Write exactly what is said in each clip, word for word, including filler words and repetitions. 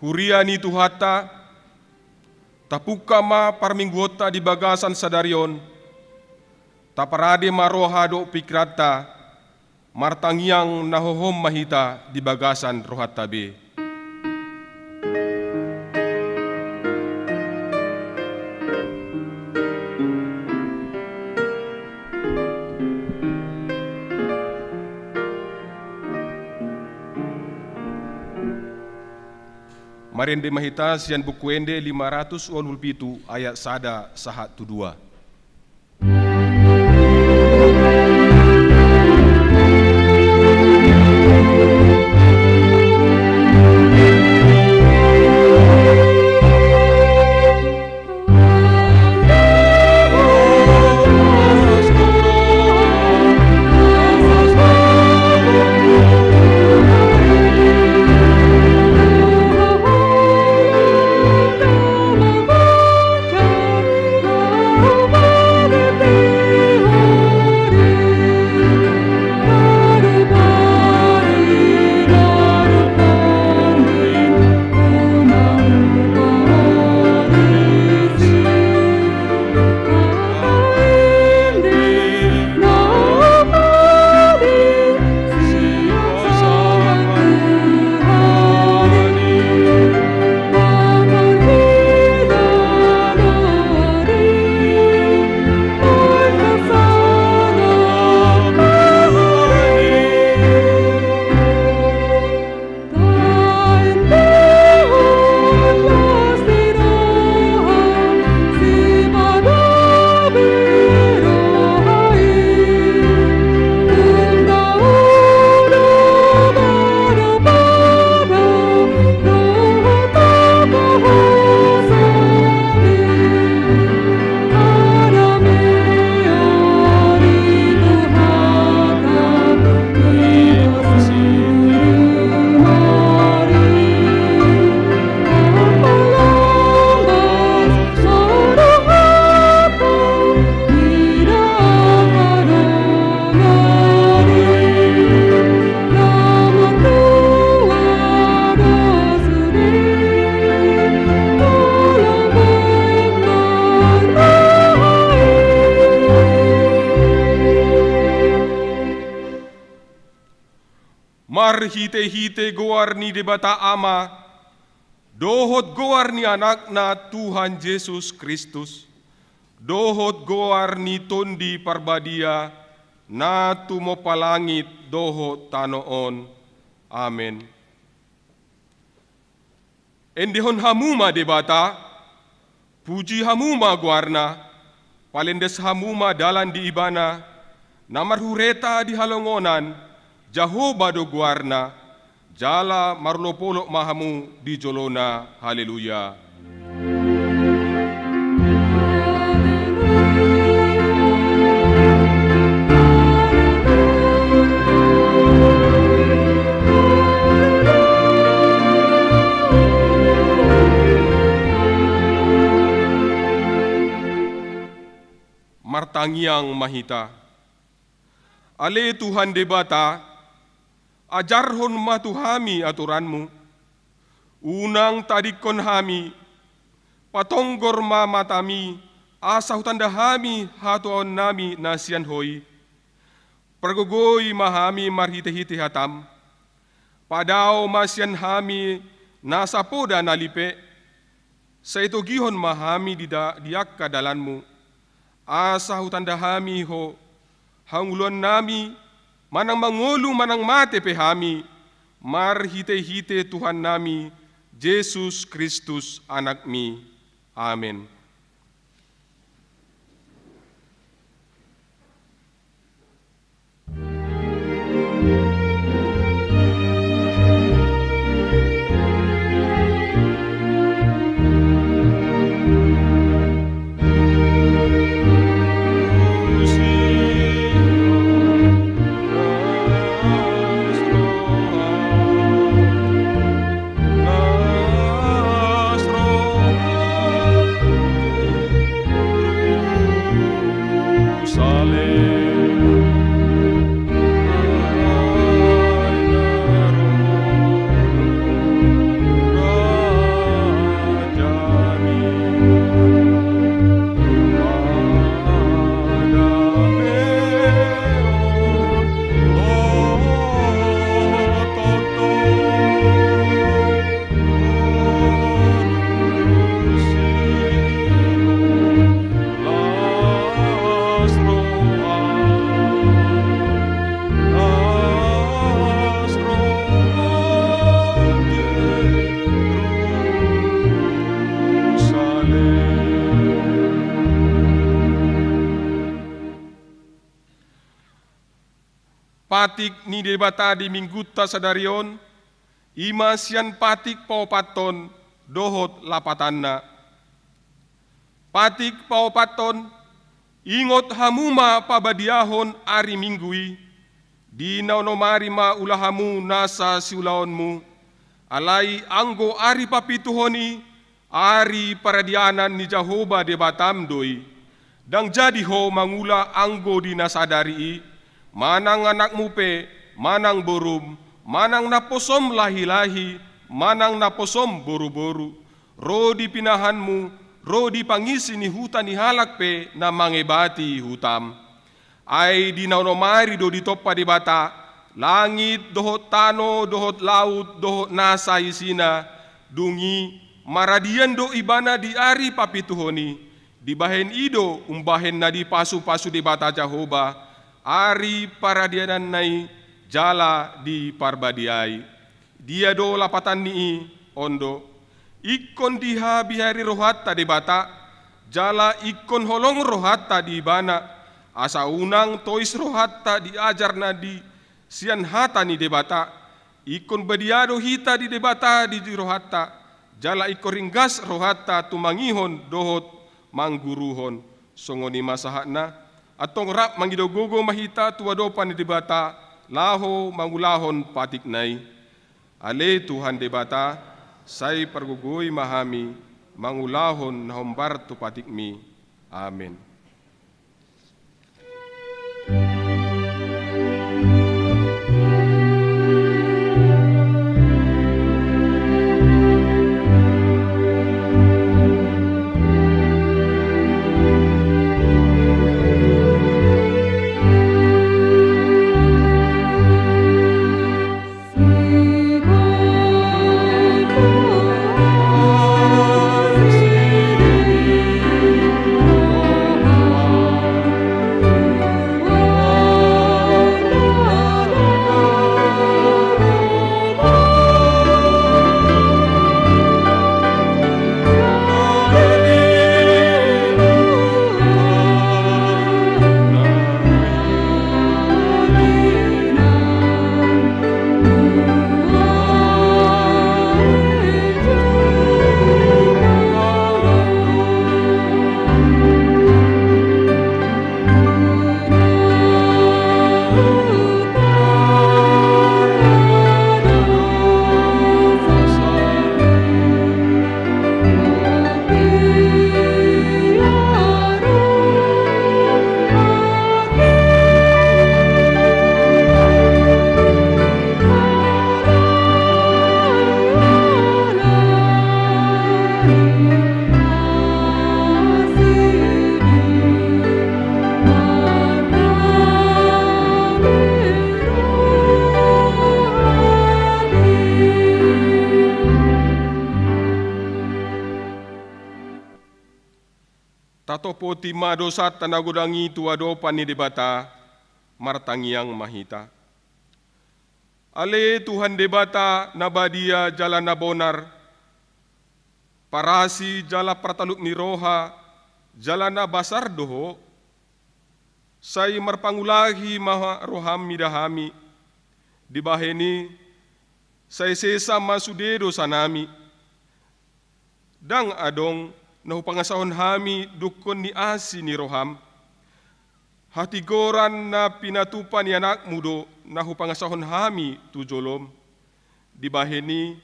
Huria ni Tuhanta, tapungka ma parmingguonta di bagasan sadari on, taparade ma roha dohot pingkiranta, martangiang na hohom ma hita di bagasan rohanta be. Marende ma hita sian Buku Ende lima ratus ualu pulu pitu ayat sada sahat tu dua. Marhitehite goar ni Debata Ama, dohot goar ni Anakna Tuhan Jesus Kristus, dohot goar ni Tondi Parbadia, na tumompa langit dohot tano on. Amen. Endehon hamu ma Debata, puji hamu ma goarna, palendas hamu ma dalan di Ibana, na marhureta di halongonan, Jahowa do goarna, jala marolopolop ma hamu di jolona. Haleluya. Martangiang ma hita. Ale Tuhan Debata, ajarhon ma tu hami aturanmu. Unang tadingkon hami, patonggor ma matami, asa hutanda hami hatuaonnami na sian Ho i. Pargogoi ma hami marhitehite hatam. Padao ma sian hami na sapoda na lipe, sai togihon ma hami di da-, di angka dalanmu, asa hutanda hami Ho, hangoluannami, manang mangolu manang mate pe hami, marhitehite Tuhannami Jesus Kristus Anakmi. Amen. Patik ni Debata di minggunta sadari on, i ma sian patik paopathon dohot lapatanna. Patik paopathon, ingot hamu ma pabadiahon ari Minggu i, di na onom ari ma ula hamu nasa siulaonmu, alai anggo ari papituhon i, ari paradianan ni Jahowa Debatam do i. Ndang jadi ho mangula anggo di na sadari i, manang anakmu pe, manang borum, manang naposom lahi-lahi, manang naposom boru-boru, ro di pinahanmu, ro di pangisi ni huta ni halak pe na mangebati hutam. Ai di na onom ari do ditompa Debata langit dohot tano dohot laut dohot nasa isina, dung i maradian do ibana di ari papituhon i. Dibahen i do umbahen na dipasu-pasu Debata Jahowa ari paradiananna i jala diparbadiai. Dia do lapatan ni i? On do: Ingkon dihabihari rohanta Debata, jala ingkon holong rohanta di Ibana, asa unang tois rohanta di ajar na di sian hata ni Debata. Ingkon badia do hita di Debata di rohanta, jala ingkon ringgas rohanta tumangihon dohot mangguruhon. Songon i ma sahatna, antong rap mangido gogo ma hita tu adopan ni Debata, laho mangulahon patikna i. Ale Tuhan Debata, sai pargogoi ma hami mangulahon na hombar tu patikmi. Amen. Tatopoti ma dosanta na godang i tu adopan ni Debata, martangiang ma hita. Ale Tuhan Debata na badia jala na bonar, parasi jala partalup ni roha, jala na basar do Ho. Sai marpangulahi ma roham mida hami, dibahen i sai sesa ma sude dosanami. Ndang adong na hupangasahon hami dungkon ni asi ni roham. Hatigoran na pinatupa ni anakmu do na hupangasahon hami tu jolom. Dibahen i,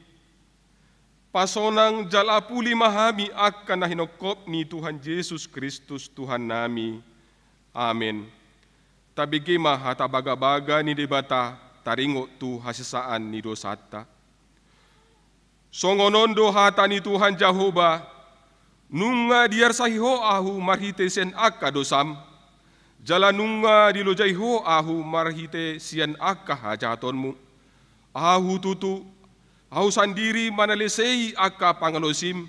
pasonang jala puli ma hami angka na hinongkop ni Tuhan Jesus Kristus Tuhannami. Amen. Tabege ma hata bagabaga ni Debata taringot tu hasesaan ni dosanta. Songon on do hata ni Tuhan Jahowa: Nunga diarsahi Ho ahu marhite sian angka dosam, jala nunga dilojai Ho ahu marhite sian angka hajahatonmu. Ahu tutu, Ahu sandiri manalesei angka pangalosim,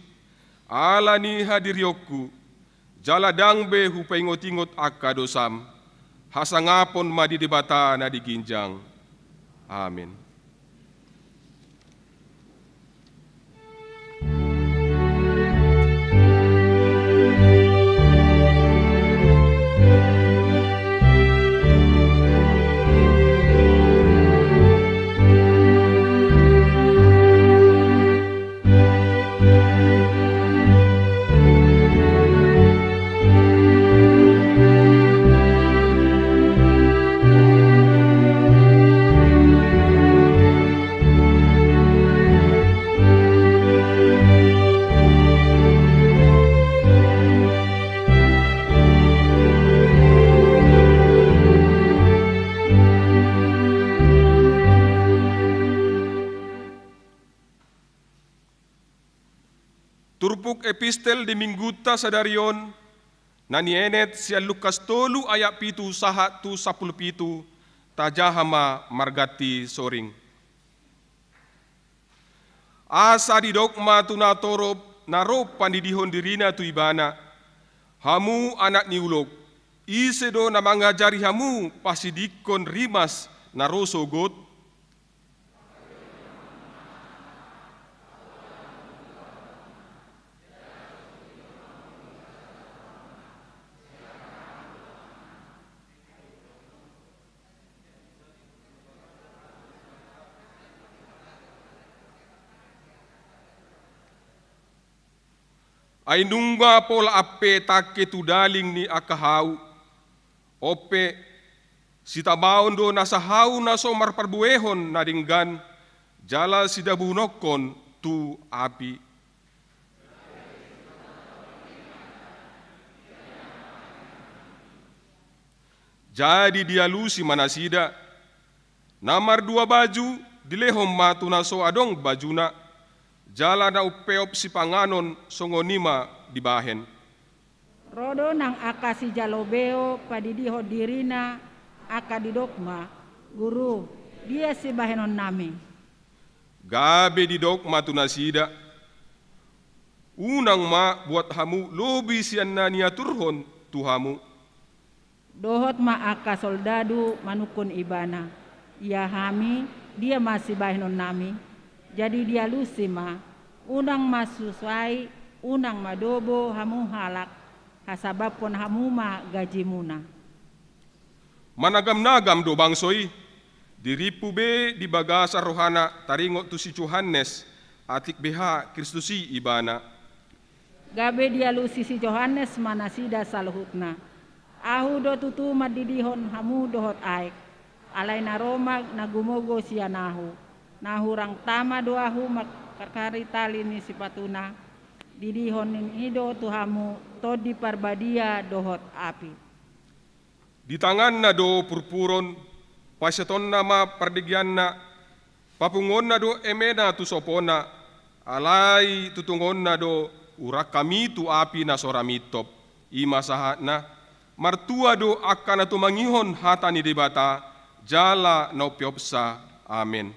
ala ni hadirionku, jala ndang be hupaingot-ingot angka dosam. Hasangapon ma di Debata na di ginjang. Amen. Epistel di minggunta sadari on, na nienet sian Lukas tolu ayat pitu sahat tu sampulu pitu, tajaha ma marganti soring. Asa didok ma tu natorop na ro pandidihon dirina tu ibana: Hamu anak ni ulok, ise do na mangajari hamu pasidingkon rimas na ro sogot? Ai nunga pola ampe tangke tu daling ni angka hau. On pe, sitabaon do nasa hau na so marparbuehon na denggan, jala sidabuhonhon tu api. Jadi dialusi ma nasida. Na mardua baju dilehon ma tu na so adong bajuna, jala na umpeop sipanganon songon i ma dibahen. Ro do nang angka sijalo beo padidihon dirina, angka didok ma: Guru, dia sibahenonnami? Gabe didok ma tu nasida: Unang ma buat hamu lobi sian na niaturhon tu hamu. Dohot ma angka soldadu manungkun ibana: Ia hami, dia ma sibahenonnami? Jadi dialusi ma: Unang ma susai, unang ma dobo hamu halak, hasabamhon hamu ma gajimuna. Managamnagam do bangso i, dirimpu be di bagasan rohana taringot tu si Johannes, atik beha Kristus i ibana. Gabe dialusi si Johannes ma nasida saluhutna: Ahu do tutu mandidihon hamu dohot aek, alai na ro ma na gumogo sian ahu, na hurang tama do ahu mangkari tali ni sipatuna. Didihon i do tu hamu Tondi Parbadia dohot api. Di tanganna do purpuron, paseatonna ma pardigeanna, papunguonna do emena tu sopona, alai tutungonna do urang hami tu api na so ra mintop. I ma sahatna. Martua do angka na tumangihon hata ni Debata, jala na umpeopsa. Amen.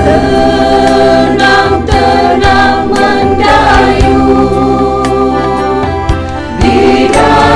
Tenang, tenang mendayung di dalam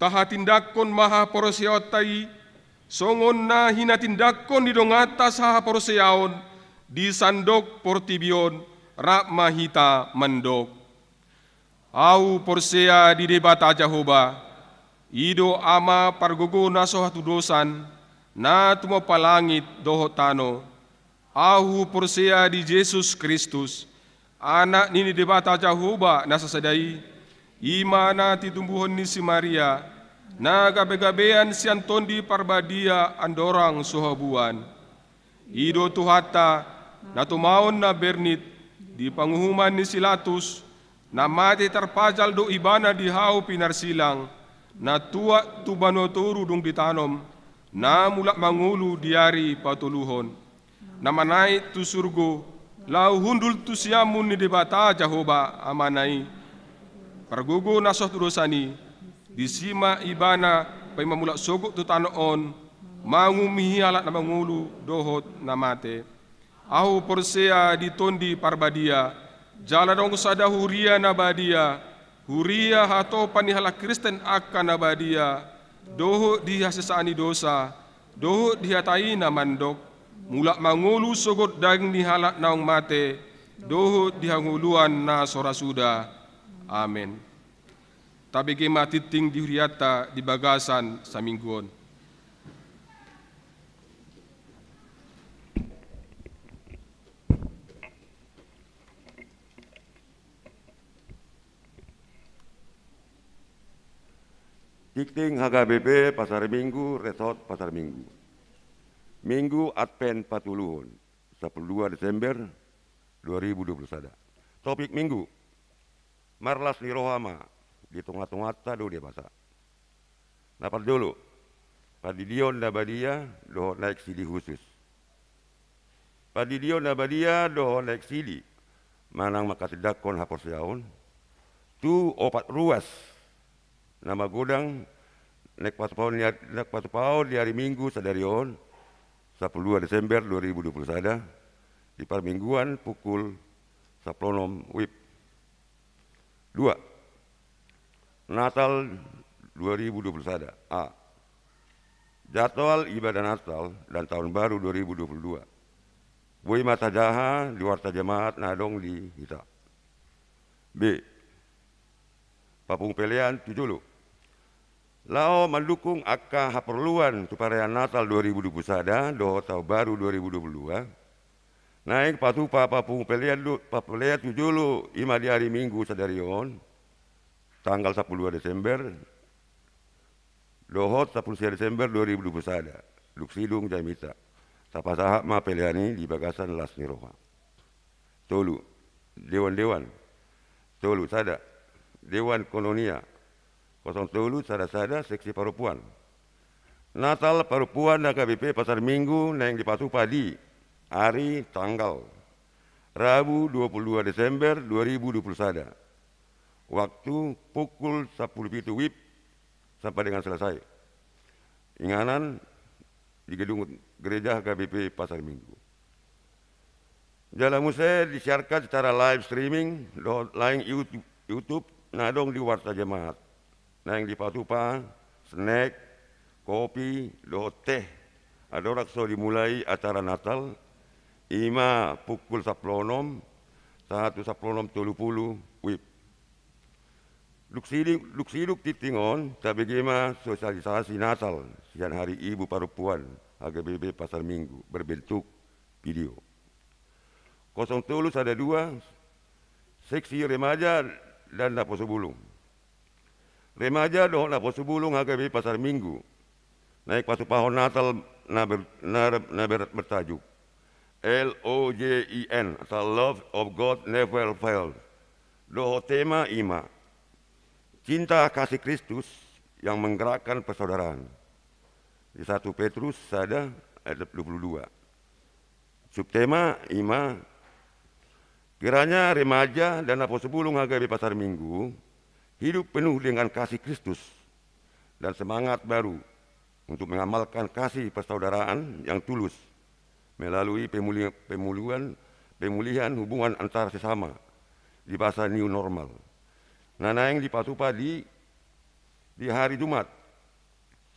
Hatindanghon ma haporseaonta i, songon na hinatindangkon ni donganta sahaporseaon di sandok portibi on, rap ma hita mandok: Ahu porsea di Debata Jahowa, i do Ama pargogo na so hatudosan, na tumompa langit dohot tano. Ahu porsea di Jesus Kristus, Anak ni Debata Jahowa na sasada i, i ma na tinubuhon ni si Maria, na gabegabean sian Tondi Parbadia andorang so habuan. I do Tuhanta, na tumaon na bernit, di panguhuman ni si Latus, na mate tarpajal do Ibana di hau pinarsilang, na tuat tu banua toru dung ditanom, na mulak mangolu di ari patoluhon, na manaek tu surgo, laho hundul tu siamun ni Debata Jahowa Amana i. Pargogo na so hatudosan i, disi ma Ibana paima mulak sogot tu tano on, manguhumi halak na mangolu dohot na mate. Ahu porsea di Tondi Parbadia, jala adong sada huria na badia, huria hatopan ni halak Kristen angka na badia, dohot di hasesaan ni dosa, dohot di hata i na mandok: Mulak mangolu sogot daging ni halak naung mate, dohot di hangoluan na so ra suda. Amen. Tabege ma tingting di hurianta di bagasan saminggu on. Tingting H K B P Pasar Minggu, Resort Pasar Minggu. Minggu Advent patoluhon, sampulu dua Desember dua ribu dua puluh sada. Topik Minggu: Marlas ni roha ma, di tongatonganta do Debata. Na parjolo, pandidion na badia dohot na eksili husus. Pandidion na badia dohot na eksili manang manghatindanghon haporseaon tu opat ruas na magodang naeng patupaon ni ar-, naeng patupaon di ari Minggu sadari on, sampulu dua Desember dua ribu dua puluh sada, di parmingguan pukul sampulu onom wib. Dua, Natal dua ribu dua puluh sada. A, jadwal ibadah Natal dan Tahun Baru dua ribu dua puluh dua. Boi ma tajaha di warta jemaat na adong di hita. B, papungu pelean tu jolo. Laho mandukung angka haporluan tu parayaan Natal dua ribu dua puluh sada dohot Tahun Baru dua ribu dua puluh dua, naeng patupa papungu pelean do, papelean tu jolo, i ma di ari Minggu sadari on, tanggal sampulu dua Desember, dohot sampulu sia Desember dua ribu dua puluh sada, dung sidung jamita. Tapasahat ma pelean i di bagasan las ni roha. Tolu, dewan-dewan. Tolu, sada, Dewan Koinonia. Kosong tolu sada sada, seksi parompuan. Natal parompuan H K B P Pasar Minggu naeng dipatupa di ari, tanggal, Rabu dua puluh dua Desember dua ribu dua puluh sada. Waktu pukul sampulu pitu wib sampai dengan selesai. Inganan di gedung gereja H K B P Pasar Minggu. Jala muse disiarkan secara live streaming dohot laeng YouTube, YouTube na adong di warta jemaat. Naeng dipatupa snack, kopi dohot teh andorang so dimulai acara Natal, i ma pukul sampulu onom sahat tu sampulu onom tolu pulu wib. Dung sidung, dung sidung tingting on, tabege ma sosialisasi Natal sian Hari Ibu Parompuan H K B P Pasar Minggu berbentuk video. Kosong tolu sada dua, seksi remaja dan naposo bulung. Remaja dohot naposo bulung H K B P Pasar Minggu naeng patupahon Natal na ber-, na, na ber-, bertajuk L O G E N, The Love of God Never Fails. Dohot tema i ma, Cinta Kasih Kristus yang Menggerakkan Persaudaraan. Di satu Petrus sada ayat dua puluh dua. Subtema i ma, kiranya remaja dan naposo bulung H K B P Pasar Minggu hidup penuh dengan kasih Kristus dan semangat baru untuk mengamalkan kasih persaudaraan yang tulus melalui pemuli-, pemulihan, pemulihan hubungan antar sesama di masa new normal. Na naeng dipatupa di, di hari Jumat,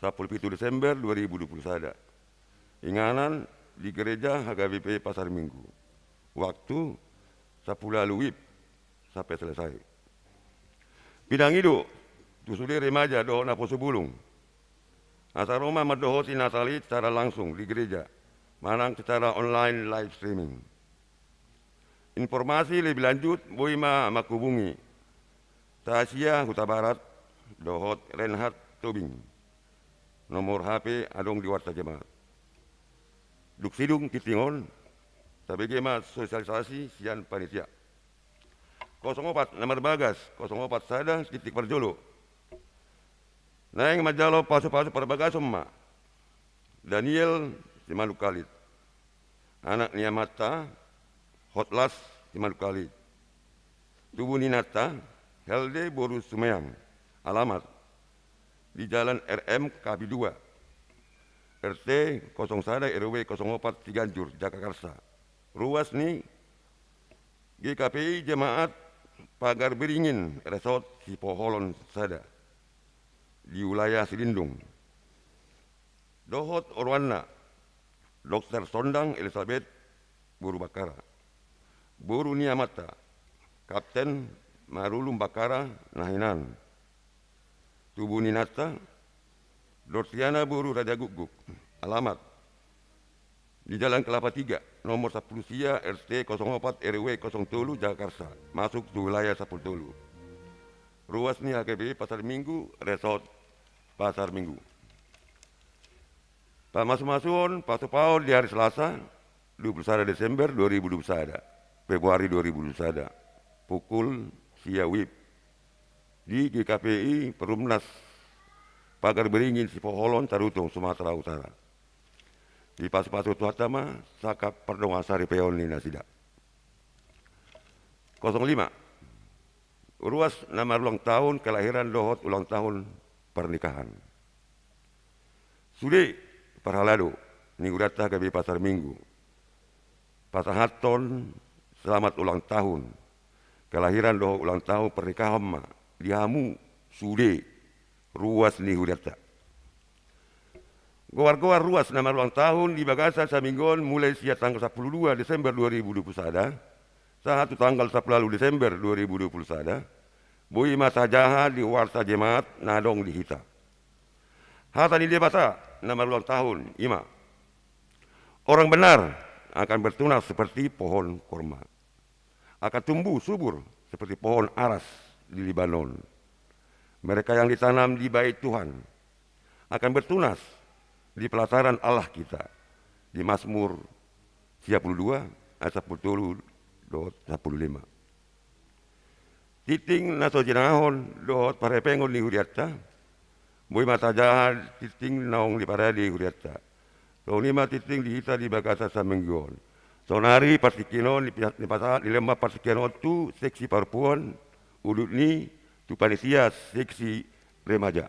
sampulu pitu Desember dua ribu dua puluh sada. Inganan di gereja H K B P Pasar Minggu. Waktu sampulu ualu WIB sampai selesai. Pinangido tu sude remaja dohot naposo bulung asa ro ma mandohoti Natal i secara langsung di gereja manang secara online live streaming. Informasi lebih lanjut boi ma manghubungi Tasia Hutabarat dohot Reinhard Tobing. Nomor H P adong di warta jemaat. Dung sidung tinting on, tabege ma sosialisasi sian panitia. Kosong opat na marbagas, kosong opat sada titik parjolo. Naeng manjalo pasupasu parbagason ma Daniel Simanungkalit, anak ni amanta Hotlas Simanungkalit. Tubu ni inanta Helde boru Sumeang. Alamat di Jalan R M Kapi dua, R T kosong sada R W kosong opat Ciganjur, Jagakarsa. Ruas ni G K P I Jemaat Pagar Beringin Resort Sipoholon sada di wilayah Silindung. Dohot oroanna Dokter Sondang Elisabet boru Bakkara, boru ni amanta Kapten Marulung Bakkara na hinan. Tubu ni inanta Dortiana boru Raja Gukguk. Alamat di Jalan Kelapa tiga, nomor sampulu sia, R T kosong opat R W kosong tolu, Jagakarsa, masuk tu wilayah sampulu tolu. Ruas ni H K B P Pasar Minggu, Resort Pasar Minggu. Pamasumasuon pasupaon di hari Selasa dua puluh sada Desember dua ribu dua puluh sada, Februari dua ribu dua puluh sada, pukul sia WIB di G K P I Perumnas Pagar Beringin Sipoholon, Tarutung, Sumatera Utara. Dipasupasu Tuhanta ma sangkap pardongansaripeon ni nasida. Kosong lima. Ruas na marulang tahun kelahiran dohot ulang tahun pernikahan. Sude parhalado ni hurianta H K B P Pasar Minggu pasahathon selamat ulang tahun kelahiran dohot ulang tahun pernikahan ma di hamu sude ruas ni hurianta. Goar-goar ruas na marulang tahun di bagasan saminggu on mulai sian tanggal sampulu dua Desember dua ribu dua puluh sada sahat tu tanggal sampulu ualu Desember dua ribu dua puluh sada, boi ma tajaha di warta jemaat na adong di hita. Hata ni Debata na marulang tahun i ma: Orang benar akan bertunas seperti pohon korma, akan tumbuh subur seperti pohon aras di Libanon. Mereka yang ditanam di bait Tuhan akan bertunas di pelataran Allah kita. Di Mazmur sia pulu dua ayat sampulu tolu dohot sampulu lima. Tinting na so jinahahon dohot parhepengon ni hurianta, boi ma tajaha tinting naung diparade hurianta. Songon i ma tinting di hita di bagasan saminggu on. Saonari partingkian on dipasahat, dilehon ma partingkian on tu seksi parompuan, udutna tu panitia seksi remaja.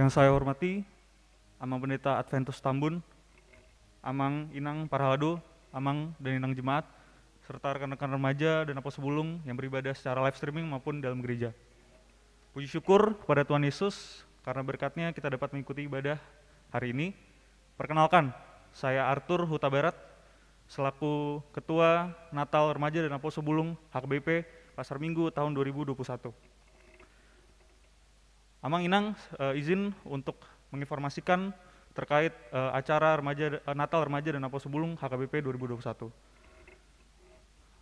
Yang saya hormati Amang Pendeta Adventus Tambun, Amang Inang Parhalado, Amang dan Inang Jemaat, serta rekan-rekan remaja dan Naposo Bulung yang beribadah secara live streaming maupun dalam gereja. Puji syukur kepada Tuhan Yesus, karena berkat-Nya kita dapat mengikuti ibadah hari ini. Perkenalkan, saya Arthur Hutabarat, selaku Ketua Natal Remaja dan Naposo Bulung H K B P Pasar Minggu tahun dua ribu dua puluh satu. Amang Inang, eh, izin untuk menginformasikan terkait, eh, acara remaja, eh, Natal Remaja dan Naposo Bulung H K B P dua ribu dua puluh satu.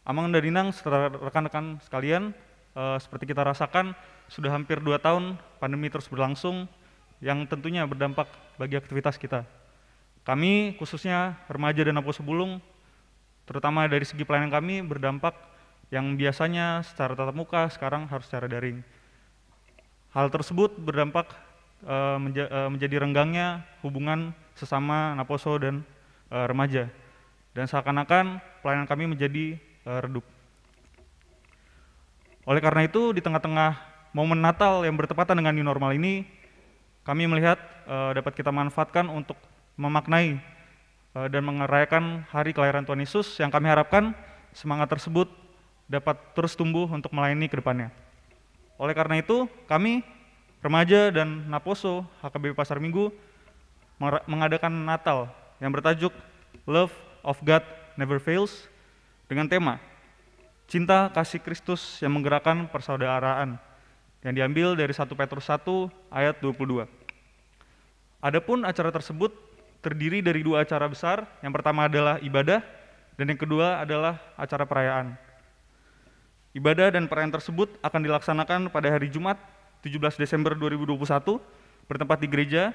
Amang dan Inang, serta rekan-rekan sekalian, eh, seperti kita rasakan, sudah hampir dua tahun pandemi terus berlangsung, yang tentunya berdampak bagi aktivitas kita. Kami, khususnya remaja dan Naposo Bulung, terutama dari segi pelayanan kami, berdampak yang biasanya secara tatap muka, sekarang harus secara daring. Hal tersebut berdampak, eh, menja-, eh, menjadi renggangnya hubungan sesama Naposo dan, eh, remaja. Dan seakan-akan pelayanan kami menjadi, eh, redup. Oleh karena itu, di tengah-tengah momen Natal yang bertepatan dengan new normal ini, kami melihat, eh, dapat kita manfaatkan untuk memaknai, eh, dan merayakan hari kelahiran Tuhan Yesus, yang kami harapkan semangat tersebut dapat terus tumbuh untuk melayani ke depannya. Oleh karena itu, kami, remaja dan naposo H K B P Pasar Minggu, mengera-, mengadakan Natal yang bertajuk Love of God Never Fails dengan tema Cinta Kasih Kristus yang Menggerakkan Persaudaraan, yang diambil dari satu Petrus satu ayat dua puluh dua. Adapun acara tersebut terdiri dari dua acara besar, yang pertama adalah ibadah, dan yang kedua adalah acara perayaan. Ibadah dan perayaan tersebut akan dilaksanakan pada hari Jumat, tujuh belas Desember dua ribu dua puluh satu, bertempat di gereja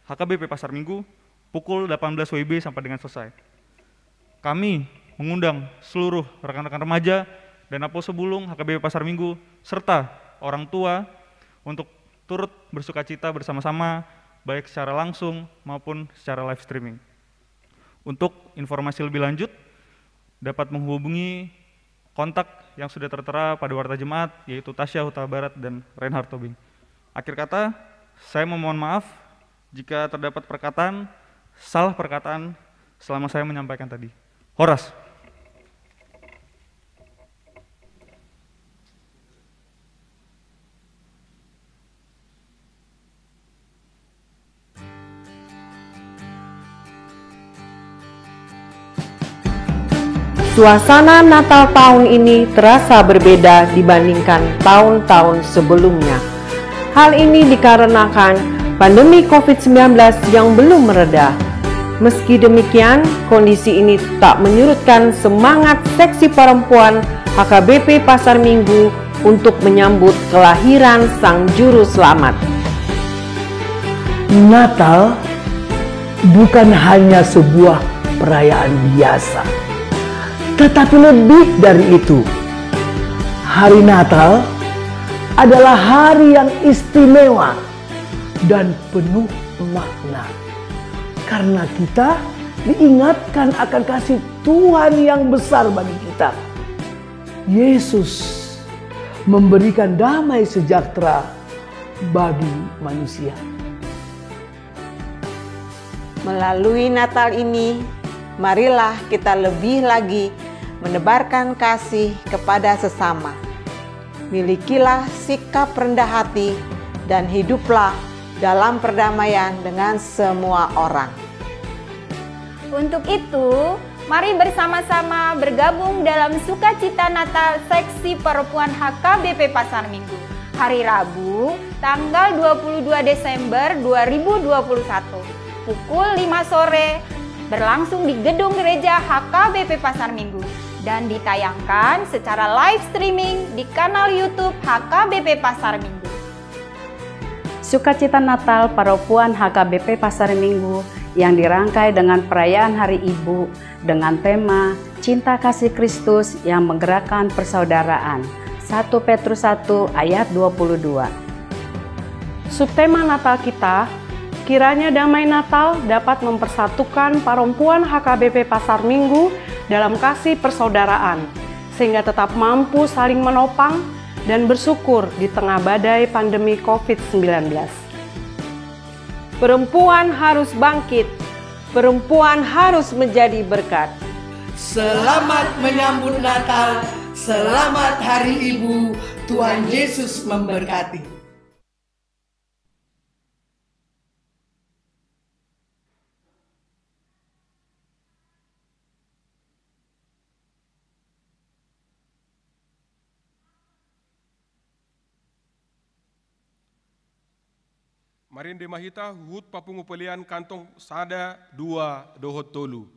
H K B P Pasar Minggu, pukul delapan belas W B sampai dengan selesai. Kami mengundang seluruh rekan-rekan remaja dan Naposo Bulung H K B P Pasar Minggu, serta orang tua untuk turut bersukacita bersama-sama, baik secara langsung maupun secara live streaming. Untuk informasi lebih lanjut, dapat menghubungi kontak yang sudah tertera pada warta jemaat, yaitu Tasya Huta Barat dan Reinhard Tobing. Akhir kata, saya memohon maaf jika terdapat perkataan, salah perkataan selama saya menyampaikan tadi. Horas. Suasana Natal tahun ini terasa berbeda dibandingkan tahun-tahun sebelumnya. Hal ini dikarenakan pandemi covid sembilan belas yang belum mereda. Meski demikian, kondisi ini tak menyurutkan semangat seksi perempuan H K B P Pasar Minggu untuk menyambut kelahiran Sang Juru Selamat. Natal bukan hanya sebuah perayaan biasa, tetapi lebih dari itu. Hari Natal adalah hari yang istimewa dan penuh makna, karena kita diingatkan akan kasih Tuhan yang besar bagi kita. Yesus memberikan damai sejahtera bagi manusia. Melalui Natal ini, marilah kita lebih lagi menebarkan kasih kepada sesama. Milikilah sikap rendah hati dan hiduplah dalam perdamaian dengan semua orang. Untuk itu, mari bersama-sama bergabung dalam sukacita Natal seksi perempuan H K B P Pasar Minggu, hari Rabu, tanggal dua puluh dua Desember dua ribu dua puluh satu, pukul lima sore, berlangsung di Gedung Gereja H K B P Pasar Minggu dan ditayangkan secara live streaming di kanal YouTube H K B P Pasar Minggu. Sukacita Natal perempuan H K B P Pasar Minggu yang dirangkai dengan perayaan Hari Ibu dengan tema Cinta Kasih Kristus yang Menggerakkan Persaudaraan, satu Petrus satu ayat dua puluh dua. Subtema Natal kita, kiranya damai Natal dapat mempersatukan perempuan H K B P Pasar Minggu dalam kasih persaudaraan, sehingga tetap mampu saling menopang dan bersyukur di tengah badai pandemi covid sembilan belas. Perempuan harus bangkit, perempuan harus menjadi berkat. Selamat menyambut Natal, selamat Hari Ibu, Tuhan Yesus memberkati. Marende ma hita huhut papungu pelean kantong sada, dua, dohot tolu.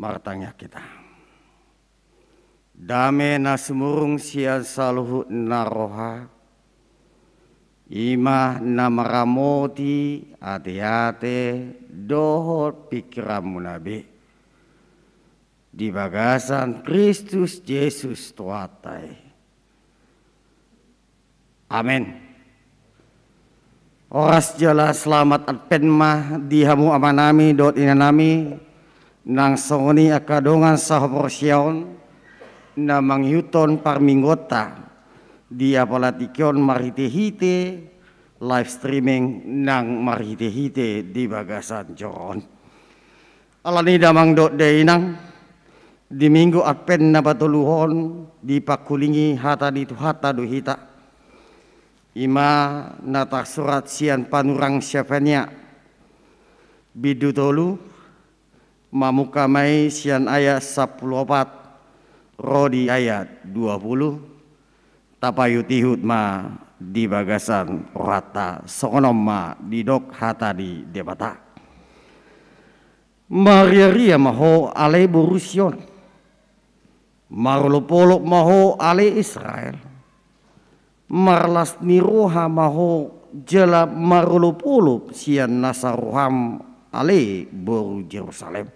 Martangiang hita. Dame na sumurung sian saluhut na roha, i ma na maramoti ateate dohot pingkiranmuna be, di bagasan Kristus Jesus Tuhanta i. Amen. Horas jala selamat Advent ma di hamu amanami dohot inanami, nang songon i angka dongan sahaporseaon na mangihuthon parmingguonta di apala tingki on marhitehite live streaming nang marhitehite di bagasan joro on. Alani damang dohot dainang, di Minggu Advent na patoluhon dipangkulingi hata ni Tuhanta do hita. I ma na tarsurat sian panurirang Sefania, bindu tolu, mamungka ma i sian ayat sampulu opat ro di ayat dua pulu. Tapaihutihut ma di bagasan rohanta, songon on ma didok hata ni Debata. Mariaria ma ho ale boru Sion. Marolopolop ma ho ale Israel. Marlas ni roha ma ho jala marolopolop sian nasa roham ale boru Jerusalem.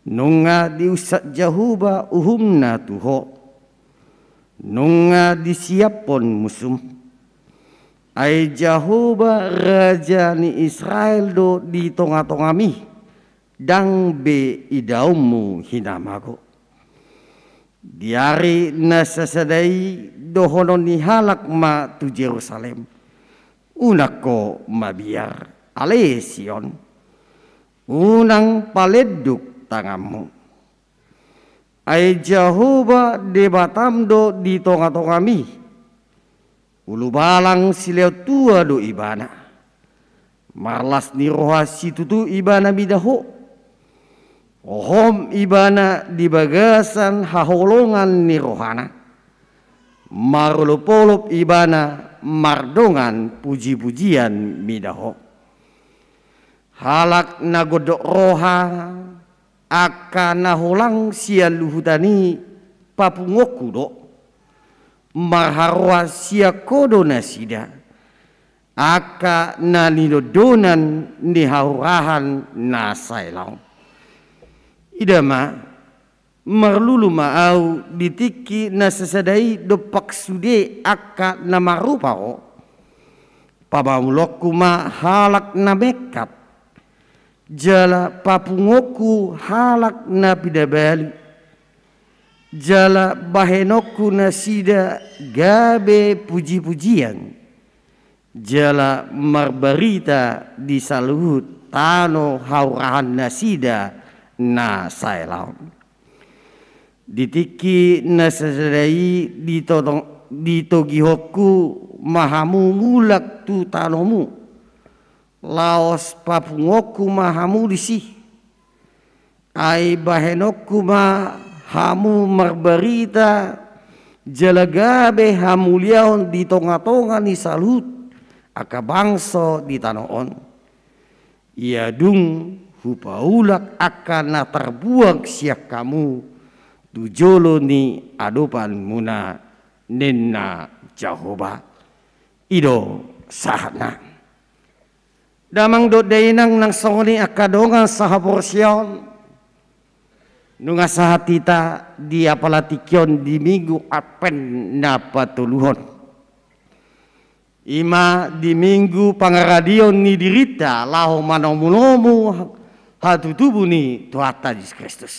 Nunga diunsat Jahowa uhumna tu ho. Nunga disiaphon musum. Ai Jahowa raja ni Israel do di tongatongami, ndang be idaonmu hinamago. Di ari na sasada i dohonon ni halak ma tu Jerusalem: Unang ho mabiar, ale Sion. Unang palenduk tanganmu. Ai Jahowa Debatam do di tongatongami. Ulubalang silehon tua do Ibana. Marlas ni roha situtu ibana mida ho. Rohom ibana di bagasan haholongan ni rohana. Marolopolop ibana mardongan pujipujian mida ho. Halak na gondok roha, angka na holang sian luhutan i papunguonku do. Marharoa sian ho do nasida, angka na nidondonan ni hahorahan na saelaon. Ida ma, marlulu ma ahu di tingki na sasada i dompak sude angka na marrupa ho. Pamamulonku ma halak na mengkap, jala papunguonku halak na pinabalu, jala bahenonku nasida gabe pujipujian, jala marbarita di saluhut tano hahorahan nasida na saelaon. Di tingki na sasada i ditotong-, ditogihonku ma hamu mulak tu tanomu, laos papunguonku ma hamu disi. Ai bahenonku ma hamu marbarita, jala gabe hamuliaon di tongatonga ni saluhut angka bangso di tano on. Ia dung hupaulak angka na tarbuang sian hamu tu jolo ni adopanmuna, ninna Jahowa. I do sahatna. Damang dohot dainang nang songon i angka dongan sahaporseaon, nunga sahat hita di apala tingki on di Minggu Advent na patoluhon. I ma di Minggu Pangaradion ni dirinta laho manomunomu hatutubu ni Tuhanta Jesus Kristus.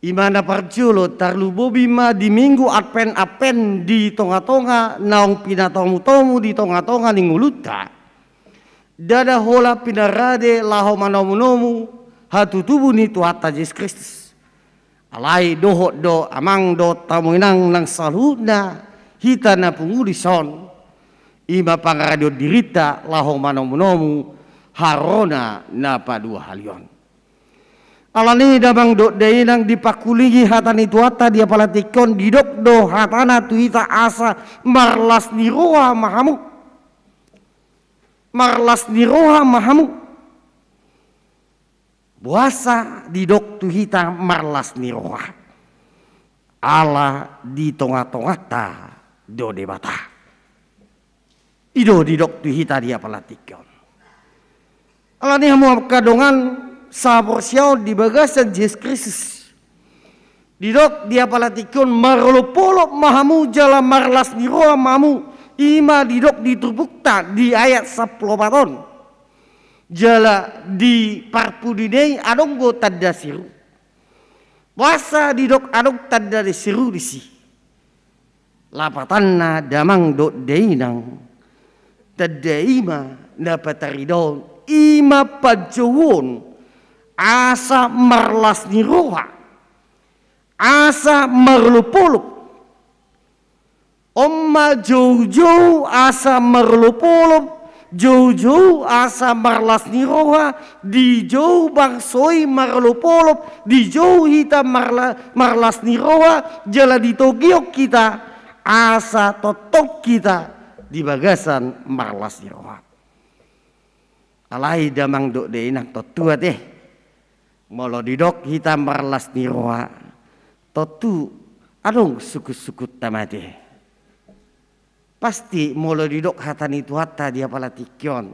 I ma na parjolo, tarlumobi ma di Minggu Advent-Advent di tongatonga naung pinatomutomu di tongatonga ni ngolunta. Ndada holan pinarade laho manomunomu hatutubu ni Tuhanta Jesus Kristus. Alai dohot do amang dohot hamu inang nang saluhutna hita na pungu dison, i ma pangaradion dirinta laho manomunomu harorona na paduahalion. Alani i damang dohot dainang, dipangkulingi hata ni Tuhanta di apala tingki on, didok do hatana tu hita asa marlas ni roha ma hamu. Marlas ni roha ma hamu. Boasa didok tu hita marlas ni roha? Ala di tongatonganta do Debata. I do didok tu hita di apala tingki on. Alani i hamu angka dongan sahaporseaon di bagasan Jesus Kristus, didok di apala tingki on, marolopolop ma hamu jala marlas ni roha ma hamu. I ma didok di turpukta di ayat sampulu opat on. Jala di parpudi na i adong do tanda seru. Boasa didok adong tanda seru disi? Lapatanna damang dohot dainang, tanda i ma na pataridaon, i ma panjouon asa marlas ni roha, asa marolopolop. On ma joujou asa marolopolop, joujou asa marlas ni roha, dijou bangso i marolopolop, dijou hita marla-, marlas ni roha, jala ditogihon hita asa tongtong hita di bagasan marlas ni roha. Alai damang dohot dainang, tontu ate, molo didok hita marlas ni roha, tontu adong sungkunsungkunta ma ate. Pasti molo didok hata ni Tuhanta di apala tingki on,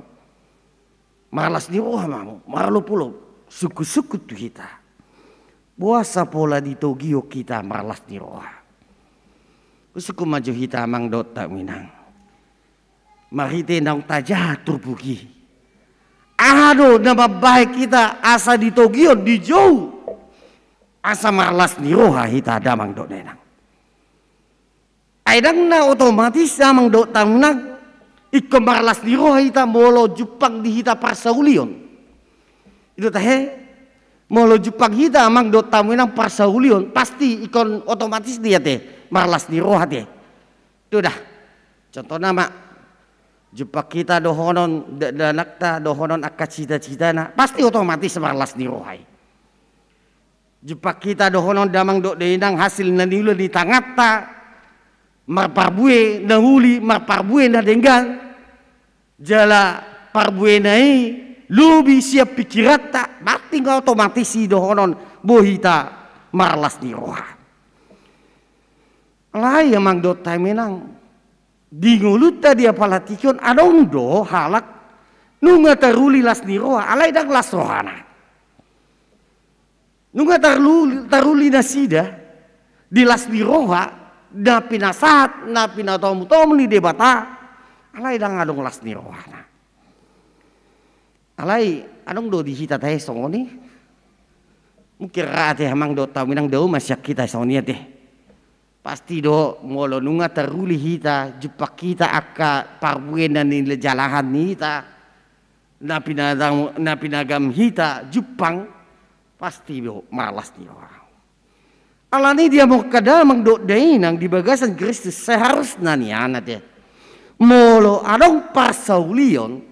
marlas ni roha ma hamu, marolopolop, sungkunsungkun tu hita. Boasa pola ditogihon hita marlas ni roha? Husungkun ma jo hita amang dohot hamu inang. Marhite naung tajaha turpuk i, aha do na mambahen hita asa ditogihon, dijou asa marlas ni roha hita damang dohot dainang? Ai ndang na otomatis amang dohot hamu inang, ingkon marlas ni roha hita molo jumpang di hita parsaulion. I do tahe, molo jumpang hita amang dohot hamu inang parsaulion, pasti ingkon otomatis do i ate marlas ni roha ate. Tuda, contohna ma, Jumpang hita dohonon dakdanakta, dohonon angka cita-citana, pasti otomatis marlas ni roha i. Jumpang hita dohonon damang dohot dainang hasil na niula ni tanganta, marparbue na uli, marparbue na denggan, jala parbuena i lobi sian pikiranta, pasti nga otomatis i dohonon boi hita marlas ni roha. Alai amang dohot dainang, di ngolunta di apala tingki on adong do halak nunga taruli las ni roha, alai ndang las rohana. Nunga taruli, taruli nasida di las ni roha na pinasahat, na pinatomu-tomu ni Debata, alai ndang adong las ni rohana. Alai adong do di hita tahe songon i? Mungkin ra ate amang dohot dainang, dao ma sian hita songon i ate. Pasti do molo nunga taruli hita, jumpang hita angka parbuena na nilajalahan ni hita, na pinagam, na pinagam hita jumpang, pasti do marlas ni roha. Alani i di hamu angka damang dohot dainang di bagasan Kristus, seharusna nian ate, molo adong parsaulion,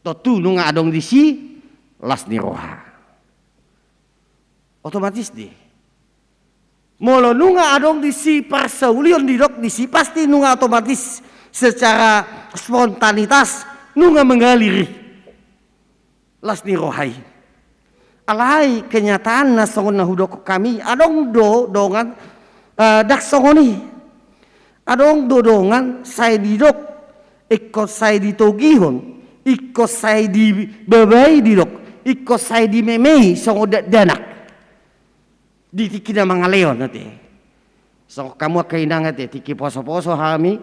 tontu nunga adong disi las ni roha. Otomatis do i. Molo nunga adong disi parsaulion didok disi, pasti nunga otomatis secara spontanitas nunga mengalir i las ni roha i. Alai kenyataanna songon na hudokkon hami, adong do dongan, eh, ndang songon i. Adong do dongan sai didok, ingkon sai ditogihon, ingkon sai dibabai didok, ingkon sai dimemei songon dakdanak di tingki na mangalehon ate. Songon hamu angka inang ate, tingki poso-poso hami,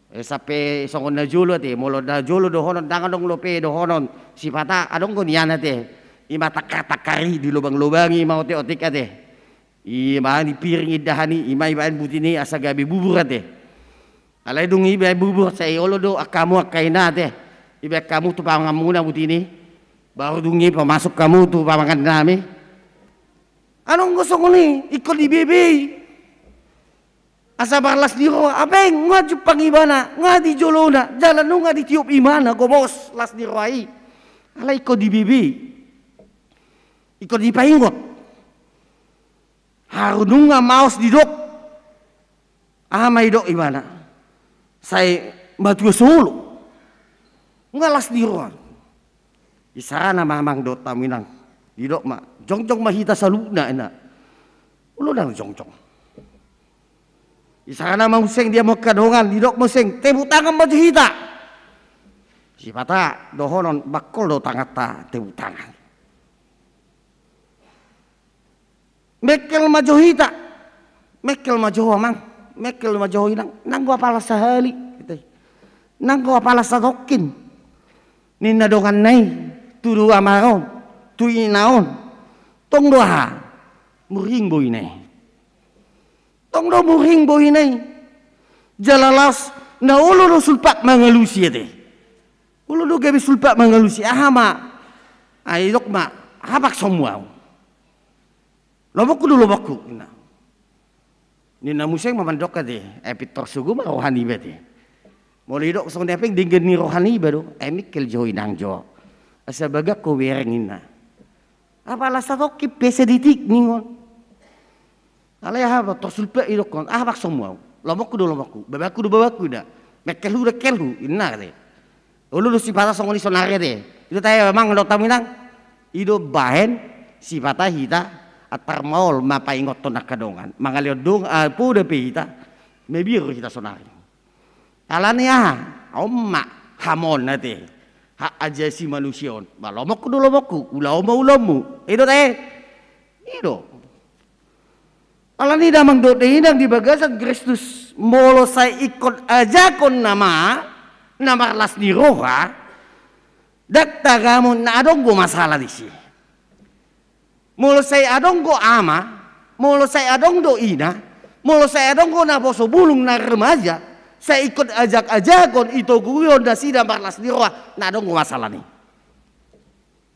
eh, sampe songon na jolo ate, molo na jolo dohonon ndang adong dope dohonon sipata, adong do nian ate, i ma tangkar-tangkar i, dilobang-lobangi ma otik-otik ate. I ma dipiring indahan i, i ma dibaen buti ni asa gabe bubur ate. Alai dung dibaen bubur, sai olo do angka hamu angka ina ate, dibaen hamu tu panganmuna buti ni, baru dung i pamasuk hamu tu pamangan nami. Adong do songon i, ingkon dibebei asa marlas ni roha, ai nunga jumpang ibana, nunga di jolona, jala nunga ditiop ibana gomos las ni roha i. Alai ingkon dibebei, ingkon dipaingot. Haru nunga maos didok, aha ma didok ibana? Sai matua solo. Nunga las ni roha. Isarana ma amang dohot hamu inang, didok ma, jongjong ma hita saluhutna, ninna. Olo, ndang jongjong. Isarana ma muse di hamu angka dongan, didok muse, tepuk tangan ma jo hita. Sipata dohonon, bangkol do tanganta tepuk tangan. Mengkel ma jo hita. Mengkel ma jo ho amang. Mengkel ma jo ho inang. Nanggo apala sahali, ninna. Nanggo apala satongkin, ninna donganna i tu amana on, tu ina on. Tong do aha? Murhing bohina i. Tong do murhing bohina i. Jala laos na olo do sulpat mangalusi ate. Olo do gabe sulpat mangalusi. Aha ma? Ai didok ma, aha paksonmu ahu? Lomoku do lomoku, ninna. Ninna muse ma mandok ate, ai pintor sogo ma roha niba ate. Molo didok songon i, ai denggan ni roha niba do, ai mengkel jo ho inang jo. Asa bagas ho bereng, ninna. Apala satongkin pe, saditik ningon. Alai aha ma, tor sulpat didokkon, aha paksonmu ahu? Lomoku do lomoku, babaku do babaku, ninna. Mengkelhu do mengkelhu, ninna ate. Olo do sipata songon i saonari ate. I do tahe amang dohot hamu inang. I do bahen sipata hita antar maol ma paingothon angka dongan. Mangalehon dongan, ah, poda pe hita, mabiar do hita saonari. Alani aha? On ma ham on ate. Hak ajasi manusia on. Ba lomoku do lomoku, ulaon ma ulaonmu. I do tahe. I do. Alani i damang dohot dainang di bagasan Kristus, molo sai ingkon ajakhon nama na marlas ni roha, ndang tagamon, na adong do masalah disi. Molo sai adong do ama, molo sai adong do ina, molo sai adong do naposo bulung na remaja, sai ingkon ajak-ajakhon, itoguhon nasida marlas ni roha, na adong do masalah ni.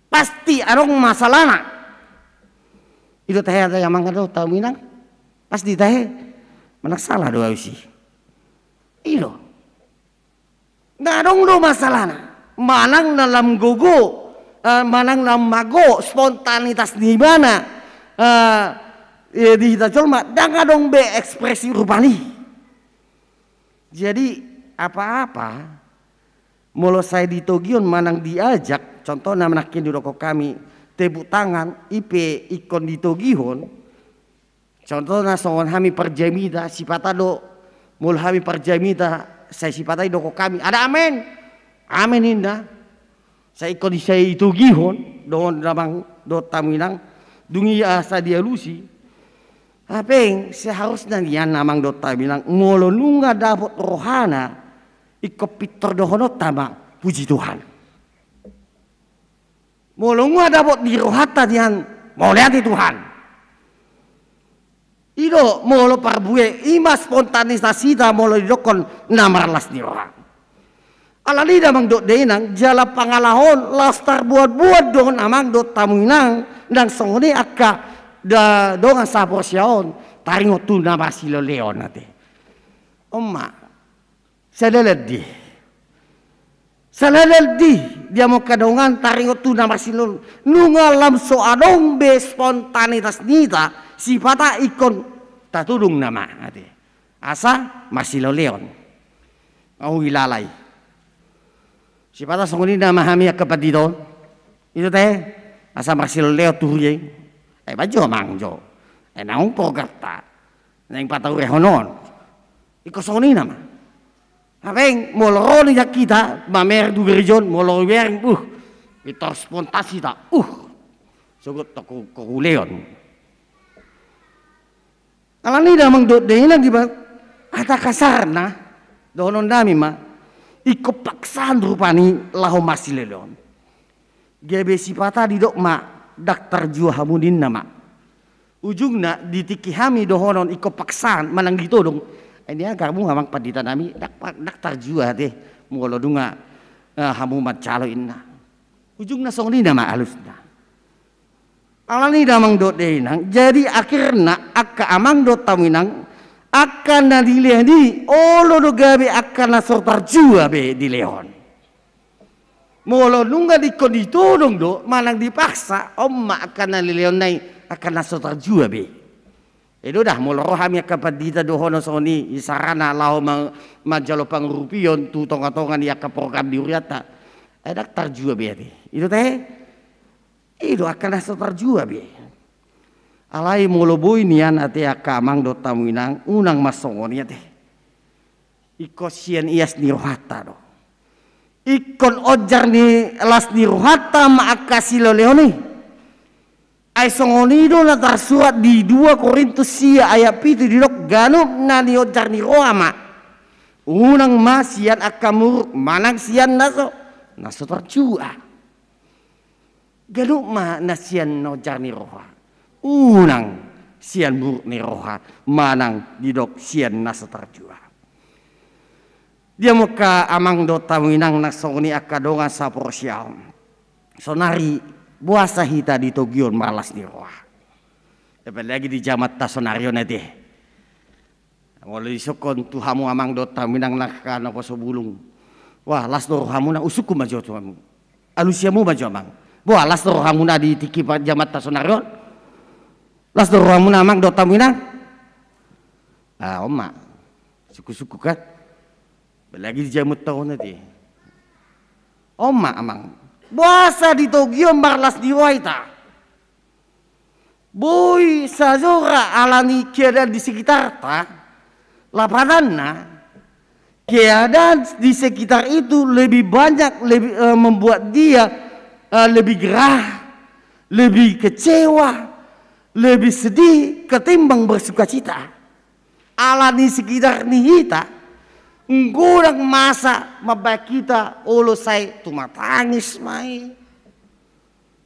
Pasti adong masalahna. I do tahe ate amang dohot hamu inang. Pasti tahe. Manang salah do ahu disi? I do. Na adong do masalahna, manang na lam gogo, eh, manang na mago spontanitas ni ibana, eh, eh, di hita jolma, ndang adong be ekspresi rupani. Jadi apa-apa, molo sai ditogihon manang diajak, contohna nangkin didokkon hami, tepuk tangan, i pe ingkon ditogihon. Contohna songon hami parjamita, sipata do, molo hami parjamita, sai sipata i dokkon hami, ada amen. Amen ninna. Sai ingkon i sai itogihon, dohot damang dohot hamu inang, dung i asa dialusi. Hape seharusna nian amang dohot hamu inang, molo nunga dapot rohana, ingkon pintor dohononta ma, puji Tuhan. Molo nunga dapot di rohanta nian, mauliate Tuhan. I do molo parbue, i ma spontanitas hita molo didokkon na marlas ni roha. Alani i damang dohot dainang, jala pangalaho on laos tarbuat-buat do on amang dohot hamu inang, nang songon i angka da-, dongan saporseaon, taringot tu na marsilehon-lehon ate. On ma. Sada landi. Sada landi, dia ma angka dongan taringot tu na marsilehon. Nunga lam so adong be spontanitas ni hita, sipata ingkon tatodong nama ate. Asa marsilehon-lehon. Au ilala i. Sipata songon i nama hami angka pandita on. Ito te, asa marsilehon-lehon tu huria i. Eh, baen jo amang jo. Eh, naung program ta. Naeng pataurehon on. Ingkon songon i nama. Hape molo ro nian hita, mamereng tu gereja on, molo ibereng, uh, pintor spontan hita, uh, sogot tu ho-, ho hulehon. Alani i damang dohot dainang, di ba-, hata kasarna, dohonon nami ma, ingkon paksaan rupani laho marsilehon-lehon. Gabe sipata didok ma, ndang tarjua hamu ninna ma. Ujungna di tingki hami dohonon ingkon paksaan manang ditodong. Ai nian gabe amang pandita nami, ndang pa-, ndang tarjua ate, molo nunga, eh, hamu manjalo inna. Ujungna songon i nama alusna. Alani i damang dohot dainang, jadi akhirna angka amang dohot hamu inang, angka na dilehon i, olo do gabe angka na so tarjua be dilehon. Molo nunga ingkon ditodong do, manang dipaksa, on ma angka na nilehonna i, angka na so tarjua be. I do da, molo ro hami angka pandita dohonon songon i, isarana laho ma-, manjalo pangurupion tu tonga-tonga ni angka program di hurianta. Ai ndang tarjua be ate. I do te? I do angka na so tarjua be. Alai molo boi nian ate angka amang dohot hamu inang, unang ma songon i ate. Ingkon sian ias ni rohanta do. Ingkon onjar ni las ni rohanta ma angka silehon-lehon i. Ai songon i do na tarsurat di dua Korintus sia ayat pitu didok, ganup na nionjar ni roha ma. Unang ma sian angka muruk manang sian na so, na so tarjua. Ganup ma na sian na onjar ni roha. Unang sian muruk ni roha, manang didok sian na so tarjua. Dia ma angka amang dohot hamu inang na songon i angka dongan saporseaon. Saonari boasa hita ditogihon marlas ni roha. Apalagi di jamanta saonari on ate. Molo disungkun tu hamu amang dohot hamu inang na angka na poso bulung. Wah, las do rohamuna, usungkun ma jo tu hamu. Alusi hamu ma jo amang. Boha, las do rohamuna di tingki pa-, jamanta saonari on? Las do rohamuna amang dohot hamu inang? Ah, on ma. Sungkun-sungkun kan. Apalagi di jamanta on ate. On ma amang. Boasa ditogihon marlas ni roha hita? Boi sajo ra alani keadaan di sekitarta, lapatanna, keadaan di sekitar itu lebih banyak, lebih, eh, membuat dia, eh, lebih gerah, lebih kecewa, lebih sedih ketimbang bersukacita. Alani sekitar ni hita, nggodang masa mambahen hita olo sai tumatangis ma i.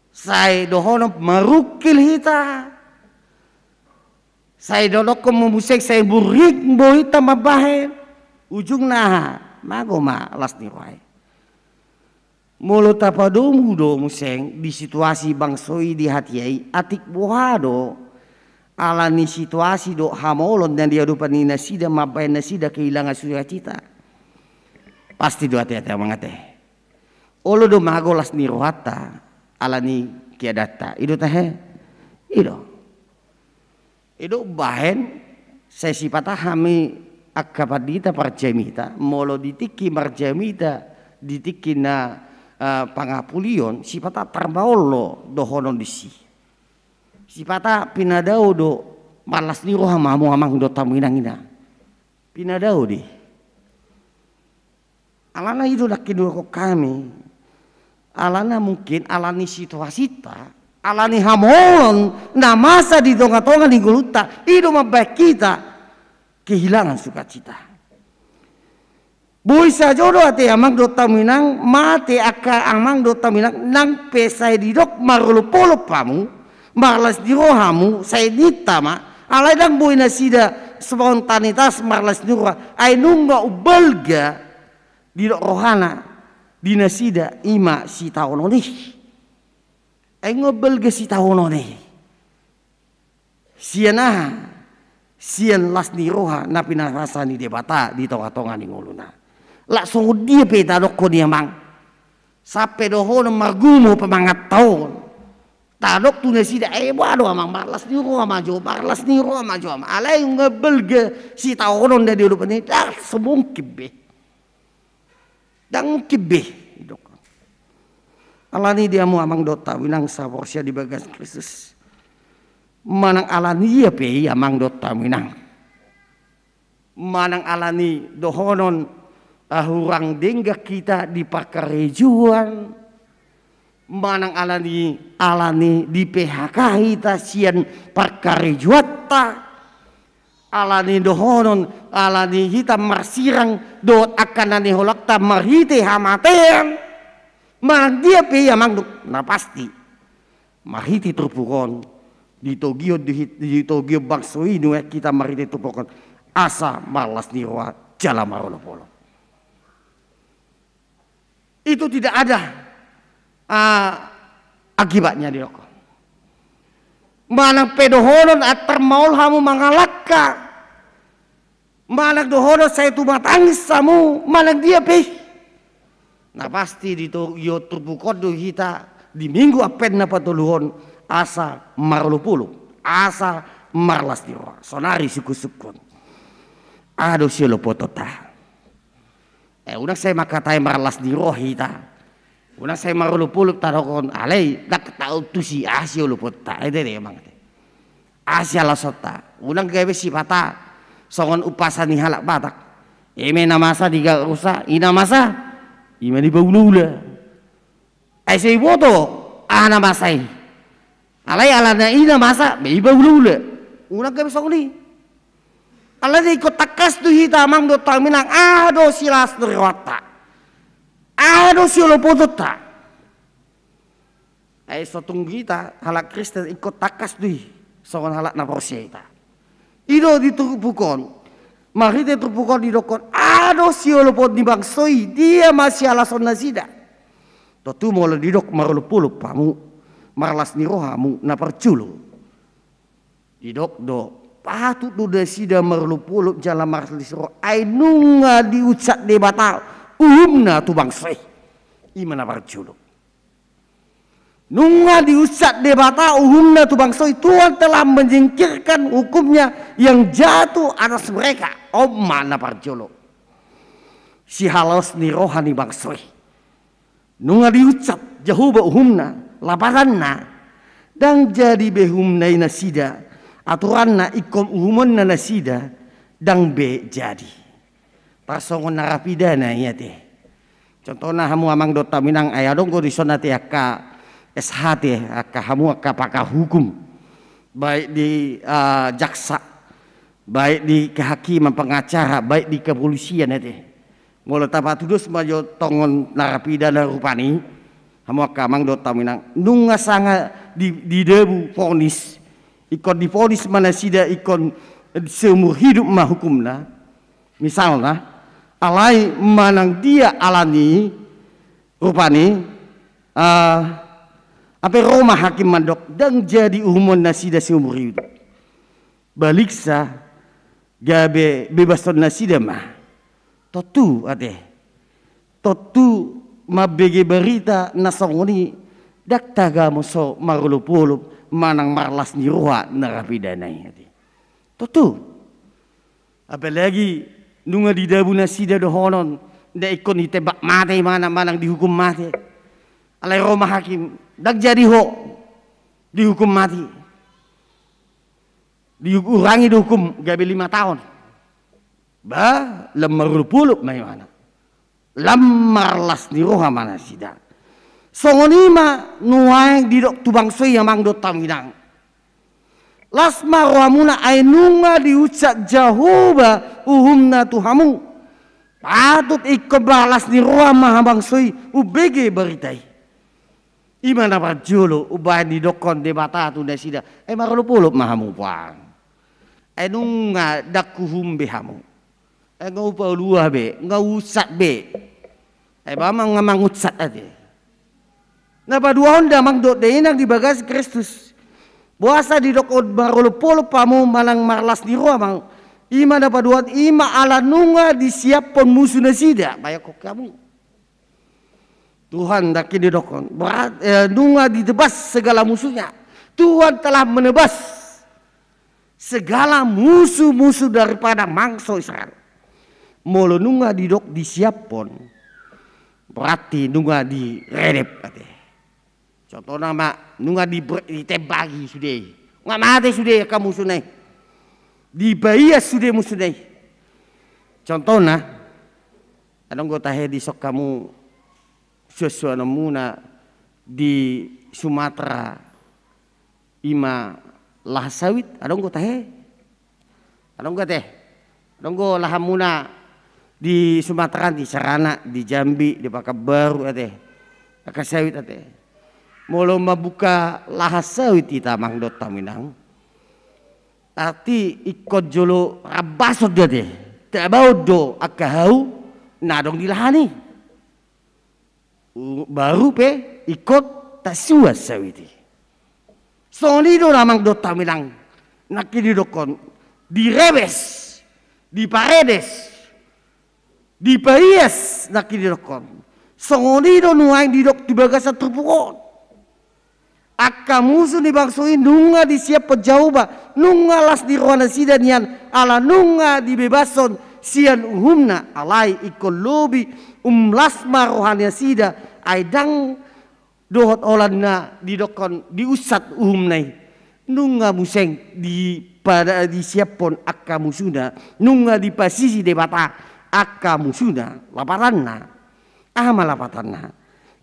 Sai dohonon marungkil hita. Sai dohonon ma muse sai murrit ma hita mambahen. Ujungna aha? Mago ma las ni roha i. Molo tapadomu do muse di situasi bangso i di hatiha i, atik boha do alani situasi dohot hamaolon na diadopan ni nasida mambahen nasida kehilangan sukacita. Pasti do ate, ate amang ate. Olo do mago las ni rohanta ala ni keadaanta. I do tahe? I do. I do umbahen sai sipata hami angka pandita parjamita, molo di tingki marjamita, di tingki na, eh, pangapulion, sipata tarbaol do dohonon disi. Sipata pinadao do marlas ni roha ma hamu amang dohot hamu inang, ina. Pinadao do i. Alana i do nangkin didokkon hami. Alana mungkin ala ni situasinta, ala ni hamaolon na masa di tonga-tonga ni ngolunta, i do mambahen hita kehilangan sukacita. Boi sajo do ate amang dohot hamu inang, mate angka amang dohot hamu inang, nang pe sai didok marolop-olop hamu, marlas ni roha hamu, sai ninta ma, alai ndang boi nasida spontanitas marlas ni roha, ai nunga umbalga didok rohana di nasida, i ma sitaonon i. Ai nunga umbalga sitaonon i. Sian aha? Sian las ni roha na pinarasa ni Debata di tonga-tonga ni ngoluna. Lak songon dia pe tadokkon i amang, sampe dohonon margumo pamanganta on, tadok tu nasida, eh, boha do amang, marlas ni roha ma jo, marlas ni roha ma jo amang. Alai nunga balga sitaonon na di olopan i, ndang so mungkin be. Ndang mungkin be, didok. Alani i di hamu amang dohot hamu inang sahaporseaon di bagas Kristus, manang alani ia pe i amang dohot hamu inang, manang alani dohonon, ah, hurang denggan hita di parkarejoan, manang alani, alani di P H K hita sian parkarejoanta, alani dohonon, alani hita marsirang dohot angka na niholangta marhite hamatean, manang dia pe i amang dohot, na pasti marhite turpuk on, ditogihon di hit-, ditogihon bangso i nuaeng hita marhite turpuk on, asa marlas ni roha jala marolop-olop. Itu tidak ada, ah, akibatnya, didok. Manang pe dohonon antar maol hamu mangalangka, manang dohonon sai tumatangis hamu, manang dia pe i, na pasti ditogihon turpuk on do hita di Minggu Advent na patoluhon, asa marolop-olop, asa marlas ni roha. Saonari sungkun-sungkun, aha do siolopotonta? Eh, unang sai mangkatai marlas ni roha hita, unang sai marolop-olop tadokhon, alai ndang tahu tusi aha sioloponta, ete de amang ete. Aha sialasonta? Unang gabe sipata songon umpasa ni halak Batak, eme na masa di garusa, i na masa, i ma di paula-ula. Ai so diboto aha na masa i. Alai alana i na masa, ba i paula-ula. Unang gabe songon i. Alai ingkon tangkas do hita amang dohot hamu inang, aha do silas ni rohanta, aha do siolopotonta. Ai so tung hita halak Kristen ingkon tangkas do i songon halak na porsea hita. I do di turpuk on, marhite turpuk on didokkon, aha do siolopon ni bangso i, dia ma sialason nasida. Tontu molo didok marolop-olop hamu, marlas ni roha hamu, na parjolo, didok do, patut do nasida marolop-olop jala marlas ni roha, ai nunga diunsat Debata uhumna tu bangso i. I ma na parjolo. Nunga diunsat Debata uhumna tu bangso i, Tuhan telah menyingkirkan hukumnya yang jatuh atas mereka. On ma na parjolo. Silaos ni roha ni bangso i. Nunga diunsat Jahowa uhumna, lapatanna, ndang jadi be uhumna i nasida, aturanna ingkon uhumonna nasida, ndang be jadi. Tarsongon narapidana i ate. Contohna hamu amang dohot hamu inang, ai adong do dison ate angka S H te, angka hamu angka pakar hukum, baik di, ah, jaksa, baik di kehakiman, pengacara, baik di kepolisian ate. Molo tapatudos ma jo tongon narapidana rupani, hamu angka amang dohot hamu inang, nunga sanga di, didabu vonis, ingkon divonis ma nasida ingkon seumur hidup ma hukumna. Misalna, alai manang dia alani, rupani, ah, hape ro ma hakim mandok, ndang jadi uhumon nasida seumur hidup. Baliksa, gabe bebashon nasida ma. Tontu ate. Tontu mambege barita na songon i, ndang tagamon so marolopolop manang marlas ni roha narapidana i. Tontu. Apalagi nunga didabu nasida dohonon, nda ingkon ditembak mate imana manang dihukum mate. Alai ro ma hakim, ndang jadi ho dihukum mate. Diurangi do hukum gabe lima taon. Ba, lam marolopolop ma imana. Lam marlas ni roha ma nasida. Songon i ma nuaeng didok tu bangso i, amang dohot hamu inang. Las ma rohamuna, ai nunga diunsat Jahowa uhumna tu hamu. Patut ingkon marlas ni roha ma bangso i umbege barita i. I ma na parjolo umbahen didokkon Debata tu nasida, ai marolopolop ma hamu puang. Ai nunga ndang huhum be hamu. Ai nga hupalua be, nga huunsat be. Ai ba ma nga mangunsat ate. Na paduahon damang dohot dainang di bagasan Kristus. Boasa didokkon marolopolop hamu manang marlas ni roha hamu. I ma na paduahon, i ma ala nunga disiaphon musu nasida, bayakkon hamu. Tuhan, nangkin didokkon, berat, eh, nunga ditebas segala musuhnya. Tuhan telah menebas segala musuh-musuh daripada bangso Israel. Molo nunga didok disiaphon, berarti nunga diredep ate. Contohna ma, nunga di, ditembaki sude. Nunga mate sude angka musuhna i. Dipaias sude musuhna i. Contohna, adong do tahe dison hamu suansuanonmuna di Sumatera, i ma lahan sawit, adong do tahe? Adong do ate? Adong do lahanmuna di Sumatera, di Seranak, di Jambi, di Pekanbaru ate? Angka sawit ate. Molo mambuka lahan sawit hita, amang dohot hamu inang, arti ingkon jolo rambason do ate. Tabaon do angka hau na adong di lahan i. U-, baru pe ingkon tasuan sawit i. Songon i do damang dohot hamu inang, nangkin didokkon, direbes, diparedes, dipaias, nangkin didokkon. Songon i do nuaeng didok di bagasan turpuk on. Angka musu ni bangso i nunga disiaphon Jahowa, nunga las ni roha nasida nian, ala nunga dibebashon sian uhumna, alai ingkon lobi umlas ma roha nasida, ai ndang dohot holan na didokkon diunsat uhumna i. Nunga muse dipada-, disiaphon angka musuna, nunga dipasisi Debata angka musuna, lapatanna. Aha ma lapatanna?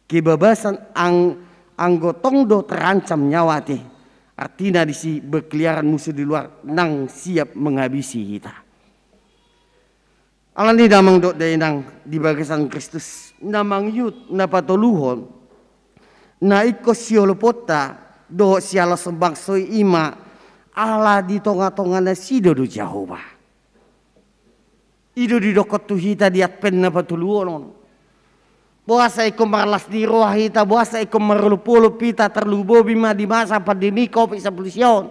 Kebebasan ang-, anggo tong do terancam nyawa ate. Artina disi berkeliaran musuh di luar nang siap menghabisi hita. Alani damang dohot dainang di bagasan Kristus, na mangihut, na patoluhon, na ingkon sioloponta dohot sialason bangso i, i ma ala di tongatonga nasida do Jahowa. I do didokkon tu hita di Advent na patoluhon on. Boasa ingkon marlas ni roha hita, boasa ingkon marolopolop hita, tarlumobi ma di masa pandemi covid sampulu sia on.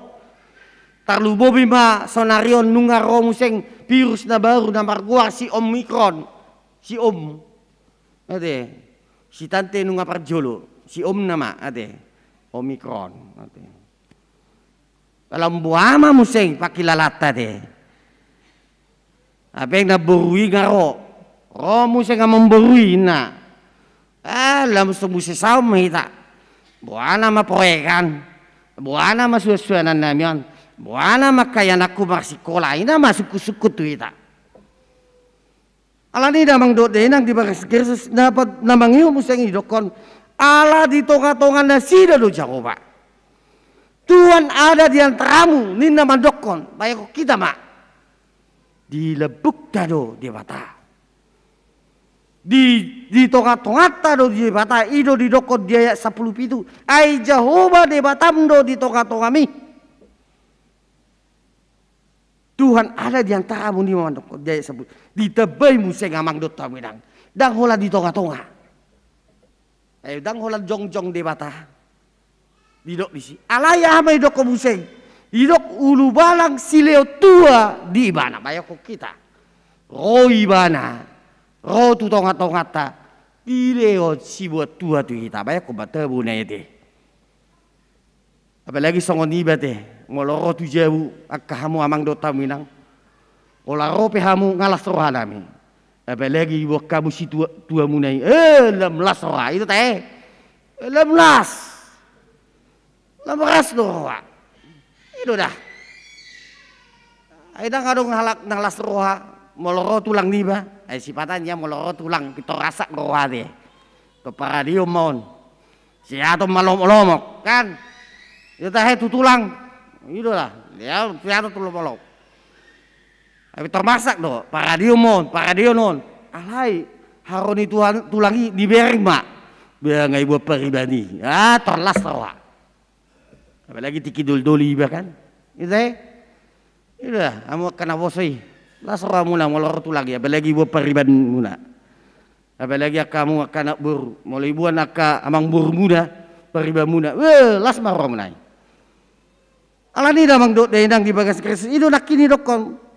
Tarlumobi ma saonari on nunga ro muse virus na baru na margoar si Omikron. Si Om. Ate. Si tante nunga parjolo. Si Om nama, ate. Omikron. Ate. Lam boha ma muse pangkilalanta, ate. Hape na boru i nga ro. Ro muse amang boru i, inna. Ah, lam so muse saut ma hita. Boha nama proyekan. Boha nama suansuanan nami on. Boha nama angka ianakku marsikola. I nama sungkunsungkun tu hita. Alani damang dohot dainang di bagasan Kristus, na pa-, na mangihut muse i didokkon, ala di tongatonga nasida do Jahowa. Tuhan ada di antaramu, ninna mandokkon, bayakkon hita ma. Di lambungta do Debata. Di, di tongatonganta do Debata, i do didokkon di ayat sampulu pitu. Ai Jahowa Debatam do di tongatongami. Tuhan ada di antaramu, ninna mandokkon di ayat sampulu. Ditambai muse amang dohot hamu inang. Ndang holan di tongatonga. Eh, ndang holan jongjong Debata. Didok disi. Alai aha ma didokkon muse? Didok ulubalang silehon tua di ibana. Bayakkon hita. Ro ibana. Ro tu tongatonganta. Dilehon sibuat tua tu hita, baen ma tabo na ate. Apalagi songon iba ate, molo ro tu jabu angka hamu amang dohot hamu inang, olo ro pe hamu nga las rohanami. Apalagi buat hamu situa, tuamuna i, eh, lam las roha, ito tahe. Eh, lam las. Lam las do roha. I do da. Ai ndang adong halak na las roha molo ro tulang niba. Ai sipata ninna molo ro tulang pintor asak roha ate. Tu paradeon ma on. Siaton ma lomok-lomok kan. Ito tahe tu tulang. I do da. Dia siaton tu lomok-lomok. Ai pintor masak do, paradeon ma on, paradeon on. Alai haroro ni tulang i dibereng ma. Ba nga ibuat pariban i. Ah, tor las roha. Apalagi tingki doldoli iba kan. Ito tahe. I do da, hamu angka naposo i. Las rohamuna molo ro tulang i, apalagi ibuat paribanmuna. Apalagi angka hamu angka anak boru, molo ibuan angka amang borumuna paribanmuna. Weh, las ma rohamuna i. Alani i damang dohot dainang di bagas Kristus, i do nangkin didokkon.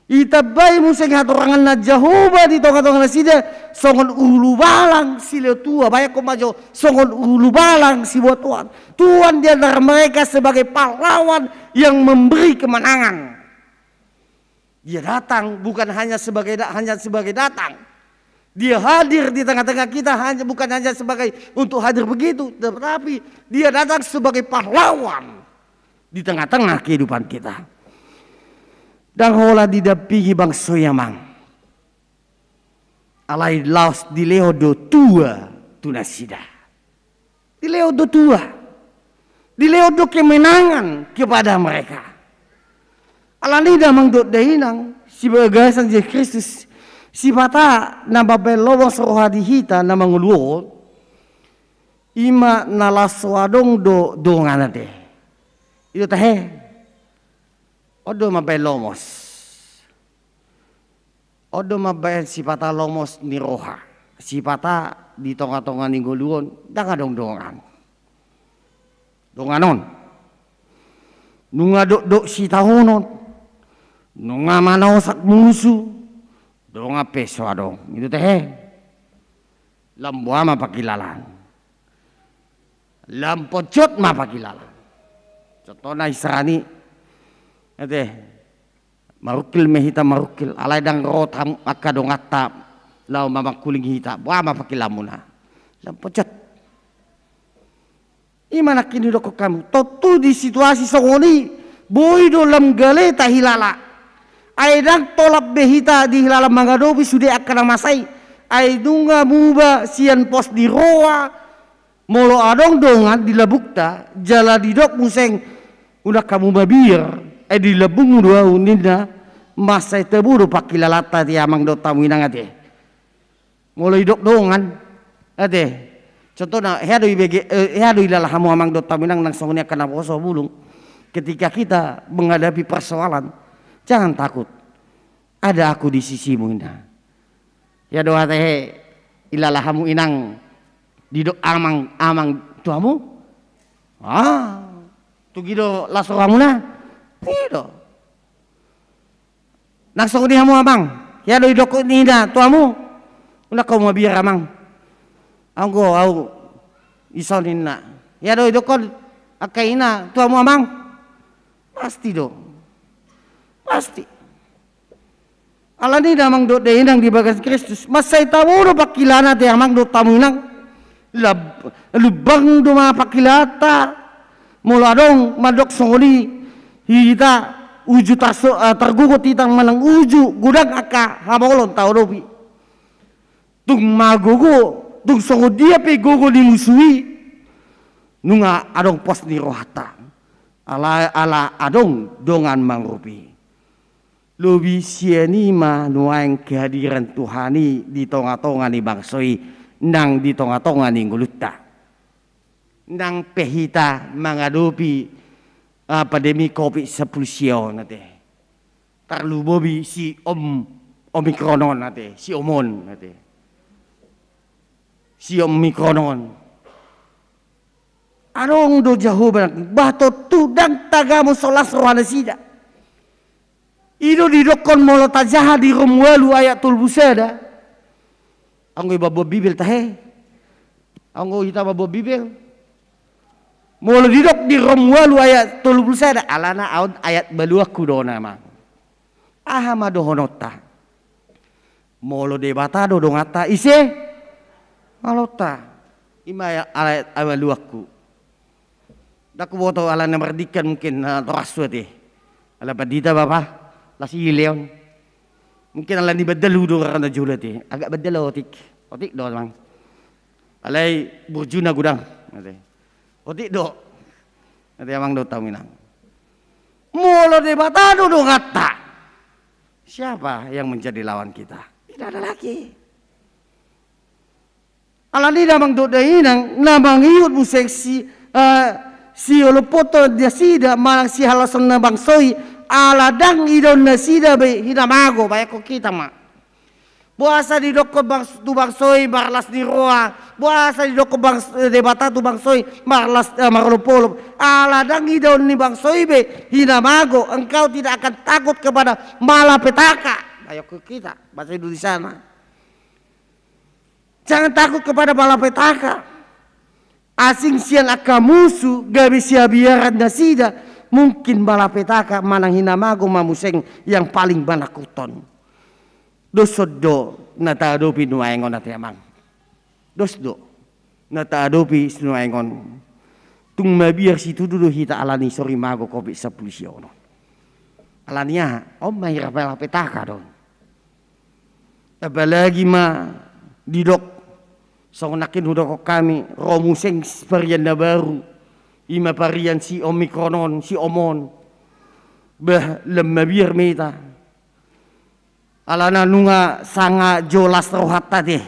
Ditambai muse hatorangan ni Jahowa di tonga-tonga nasida, songon ulubalang silehon tua, bayangkon ma jo, songon ulubalang sibuat Tuhan. Tuhan di antara mereka sebagai pahlawan yang memberi kemenangan. Dia datang bukan hanya sebagai da-, hanya sebagai datang. Dia hadir di tengah-tengah kita hanya, bukan hanya sebagai untuk hadir begitu, tetapi dia datang sebagai pahlawan di tengah-tengah kehidupan kita. Ndang holan didampingi bangso i amang. Alai laos dilehon do tua tu nasida. Dilehon do tua. Dilehon do kemenangan kepada mereka. Alani i damang dohot dainang, di bagasan Jesus Kristus, sipata na mambahen lomos roha di hita na mangolu on, i ma na laos so adong do dongan ate. I do tahe. On do mambahen lomos. On do mambahen sipata lomos ni roha. Sipata di tonga-tonga ni ngolu on, ndang adong dongan. Dongan on. Nunga dokdok sitaonon. Nunga manaosak musu. Dongan pe so adong. I do tahe. Lam boha ma pangkilalaan. Lam ponjot ma pangkilalaan. Contohna isarani. Ate. Marungkil ma hita marungkil, alai ndang ro hamu angka donganta laho mamangkuling hita, boha ma pangkilaanmuna? Lam ponjot. I ma nangkin didokkon hamu, tontu di situasi songon i, boi do lam gale tahilala. Ai ndang tolap be hita dihilala mangadopi sude angka na masa i. Ai nunga muba sian pos ni roha, molo adong dongan di lambungta, jala didok muse, unang hamu mabiar, ai di lambungmu do ahu ninna, mansai tabo do pangkilalaanta ate amang dohot hamu inang ate. Molo didok dongan, ate. Contohna, hea do ibege, eh, hea do ilala hamu amang dohot hamu inang nang songon i angka naposo bulung. Ketika kita menghadapi persoalan, jangan takut. Ada aku di sisimu ninna. Hea do ate ilala hamu inang didok amang, amang tu hamu? Ah, tung i do las rohamuna? I do. Nang songon i hamu amang, hea do didokkon ina tu hamu? Unang hamu mabiar amang. Anggo ahu ison ninna. Hea do didokkon angka ina tu hamu amang? Pasti do. Pasti. Alani i damang dohot dainang di bagas Kristus, mansai tabo do pangkilalaanta ate amang dohot hamu inang. Lab-, lumbang do ma pangkilalaanta. Molo adong mandok songon i, hita uju tarso-, eh, targogot hita manang uju godang angka hamaolon tahadopi. Tung magogo, tung songon dia pe gogo ni musu i, nunga adong pos ni rohanta. Ala, ala adong dongan mangurupi. Lobi sian i ma nuaeng kehadiran Tuhan i di tonga-tonga ni bangso i, nang di tonga-tonga ni ngolunta. Nang pe hita mangadopi, ah, pandemi covid sampulu sia on ate. Tarlumobi si Om-, Omikron on ate, si Om on ate. Si Omikron on. Adong do jahoba, bah tontu ndang tagamon so las roha nasida. I do didokkon molo tajaha di Rom ualu ayat tolu pulu sada. Anggo i mamboan Bibel tahe. Anggo hita mamboan Bibel. Molo didok di Rom ualu ayat tolu pulu sada, alana on ayat baluanku do on amang. Aha ma dohononta? Molo Debata do donganta, ise ma ulaonta? I ma ayat, ayat baluanku. Ndang huboto ala na mardingkan mungkin, eh, toras hu ate. Ala pandita bapa, las i leon. Mungkin ala ni bandal hudok rana jolo ate. Agak bandal otik. Otik do amang. Alai burjuna godang. Ate. Otik do. Ate amang dohot hamu inang. Molo Debata do donganta, siapa yang menjadi lawan kita? Tidak ada lagi. Alani damang dohot dainang, na mangihut muse si, eh, siolophoton nasida manang sihalason na bangso i, ala ndang idaon nasida be hinamago, bahenon hita ma. Boasa didokkon bangs-, tu bangso i marlas ni roha, boasa didokkon bangs-, eh, Debata tu bangso i marlas, eh, marolopolop. Ala ndang idaon ni bangso i be hinamago, engkau tidak akan takut kepada malapetaka. Bahenon hita, bahasa Indonesia na. Jangan takut kepada malapetaka. Asing sian angka musu, gabe siabiaran nasida, mungkin malapetaka manang hinamago ma muse yang paling manakutkan. Dos do na taadopi nuaeng on ate amang. Dos do na taadopi nuaeng on. Tung mabiar situtu do hita alani sorimago covid sampulu sia on. Alani aha? On ma hira malapetaka do on. Apalagi ma didok, songon nangkin hudokkon hami, ro muse parian na baru, i ma parian si Omikron on, si Om on. Bah, lam mabiar ma hita. Alana nunga sanga jo las rohanta ate.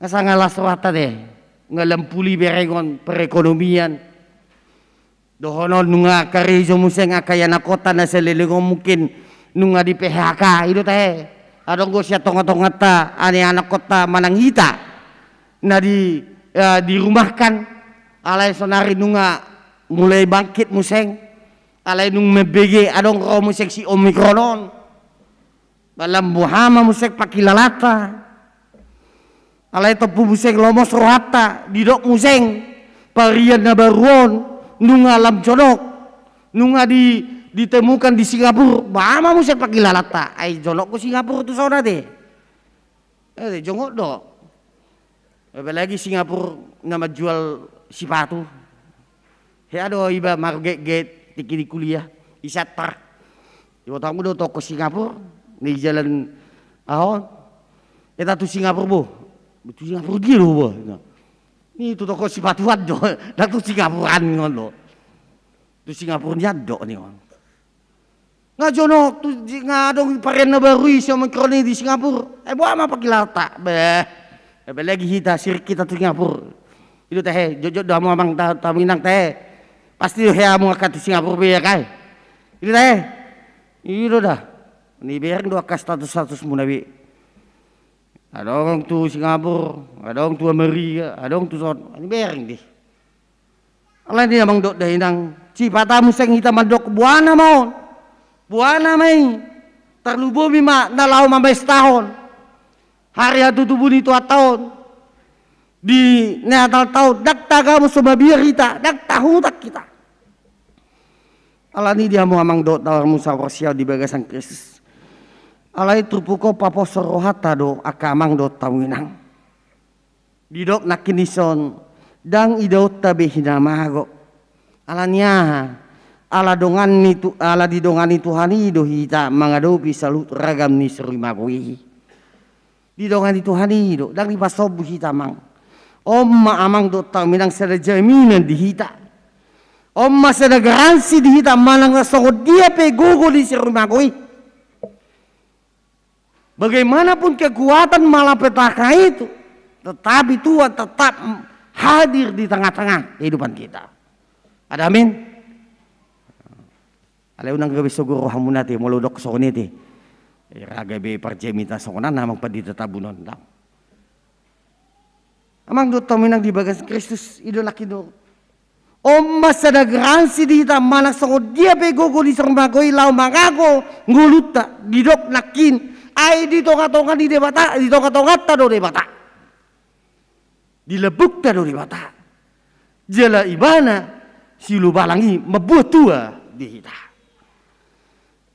Nga sanga las rohanta ate. Nga lam puli berengon perekonomian. Dohonon nunga karejo muse angka ianakhonta na saleleng on mungkin nunga di-P H K, i do tahe. Adong do sian tongatonganta, ianakhonta manang hita na di, eh, dirumahkan, alai sonari nunga mulai bangkit muse, alai nunga mambege adong ro muse si Omikron on. Ba lam boha ma muse pangkilalanta. Alai tompu muse lomos rohanta, didok muse parian na baru on, nunga lam jonok, nunga di, ditemukan di Singapura, boha ma muse pangkilalanta, ai jonok do Singapura tu son ate. Eh, jonok do. Apalagi Singapura na manjual sipatu. Hea do iba margetget tingki di kuliah, i santar. Iboto hamu do toko Singapura, na di jalan aha on. Eta tu Singapura bo. Tu Singapura dia do bo. Ni tu toko sipatuan do, ndang tu Singapura an on do. Tu Singapura nian do ni on. Nga jonok tu, nga adong varian na baru i si Omikron i di Singapura. Eh, boha ma pangkilalanta. Beh. Apalagi hita, sirik hita tu Singapura. I do tahe, jotjot do hamu amang dohot hamu inang tahe. Pasti do hea hamu angka tu Singapura be ya kai. I do tahe. I do da. Nibereng do angka status-status muna be. Adong tu Singapura, adong tu Amerika, adong tu son. Nibereng di. Alani damang dohot dainang, sipata muse hita mandok boha nama on. Boha nama i. Tarlumobi ma na laho mamaestahon hari hatutubu ni Tuhanta on. Di Natalta on, ndang tagamon so mabiar hita, ndang tahutak hita. Alani di hamu amang dohot hamu saparsihaporseaon di bagasan Kristus. Alai turpuk on paposhon rohanta do angka amang dohot hamu inang. Didok nangkin dison, ndang idaonta be hinamago. Alani aha? Ala dongan ni Tu-, ala didongani Tuhan i do hita mangadopi saluhut ragam ni sorimago i. Didongani Tuhan i do, ndang dipasombu hita amang. On ma amang dohot hamu inang sada jaminan di hita. On ma sada garansi di hita manang na songon dia pe gogo ni sorimago i. Bagaimanapun kekuatan malapetaka itu, tetapi Tuhan tetap hadir di tengah-tengah kehidupan kita. Ada amin? Alai unang gabe sogo rohamuna ate, molo dok songon i ate. Ra gabe parjamita songon an amang pandita tabun on, ndang. Amang dohot hamu inang di bagasan Kristus, i do nangkin do. On ma sada garansi di hita manang songon dia pe gogo ni sorimago i laho mangago ngolunta, didok nangkin, ai di tongatonga ni Debata, di tongatonganta do Debata. Dilambungta do Debata. Jala ibana siulubalang i mambuat tua di hita.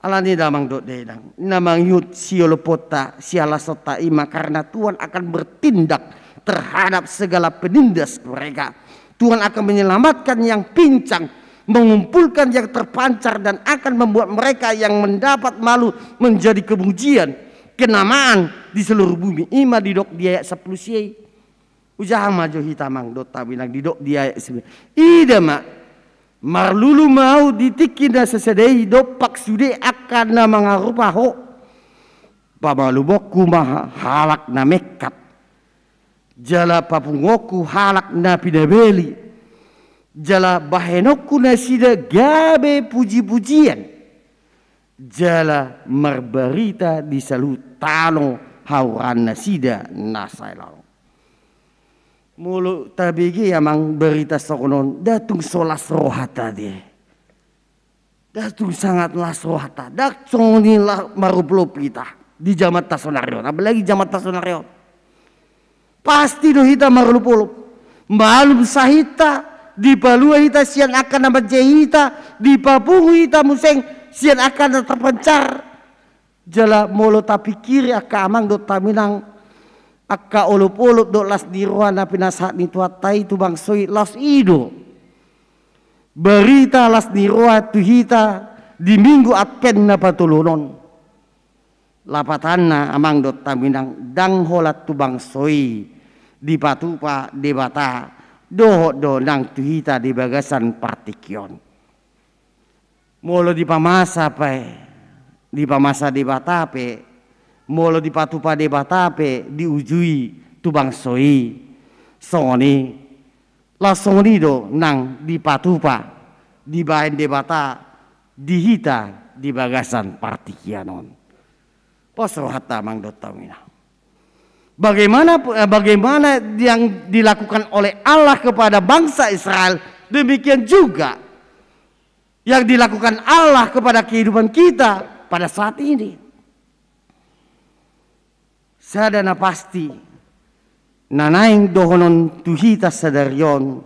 Alani i damang dohot dainang, na mangihut siolopota, sialasonta i ma karena Tuhan akan bertindak terhadap segala penindas mereka. Tuhan akan menyelamatkan yang pincang, mengumpulkan yang terpancar, dan akan membuat mereka yang mendapat malu menjadi kemujian, kenamaan di seluruh bumi. I ma didok di ayat sampulu sia i. Hujaha ma jo hita amang dohot dainang, didok di ayat sampulu sia i. Ida ma, marlulu ma ahu di tingki na sasada i dompak sude angka na mangarupa ho. Pamalumhonku ma halak na mengkat, jala papunguhonku halak na pinabali, jala bahenonku nasida gabe pujipujian, jala marbarita di saluhut tano hauraan nasida na sai lalong. Molo tabege amang barita songon on, ndang tung so las rohanta dei. Ndang tung sangat las rohanta, ndang songon i la-, marolopolop hita di jamanta sonari on, apalagi jamanta sonari on. Pasti do hita marolopolop. Malum sahitta, dipalua hita sian angka na manjai hita, dipapungu hita muse sian angka na terpancar. Jala molo tapingkiri angka amang dohot dainang, angka olopolop dohot las ni roha na pinasahat ni Tuhanta i tu bangso i, laos i do barita las ni roha tu hita di Minggu Advent na patoluhon on. Lapatanna amang dohot dainang, ndang holan tu bangso i dipatupa Debata, dohot do nang tu hita di bagasan partingkian on. Molo dipamasa pe, dipamasa Debata pe, molo dipatupa Debata pe diujui tu bangso i, songon i, laos songon i do nang dipatupa, dibaen Debata di hita di bagasan partingkian on. Pos rohanta amang dohot dainang. Bagaimana, eh, bagaimana yang dilakukan oleh Allah kepada bangsa Israel, demikian juga yang dilakukan Allah kepada kehidupan kita pada saat ini. Sada na pasti, na naeng dohonon tu hita sadari on,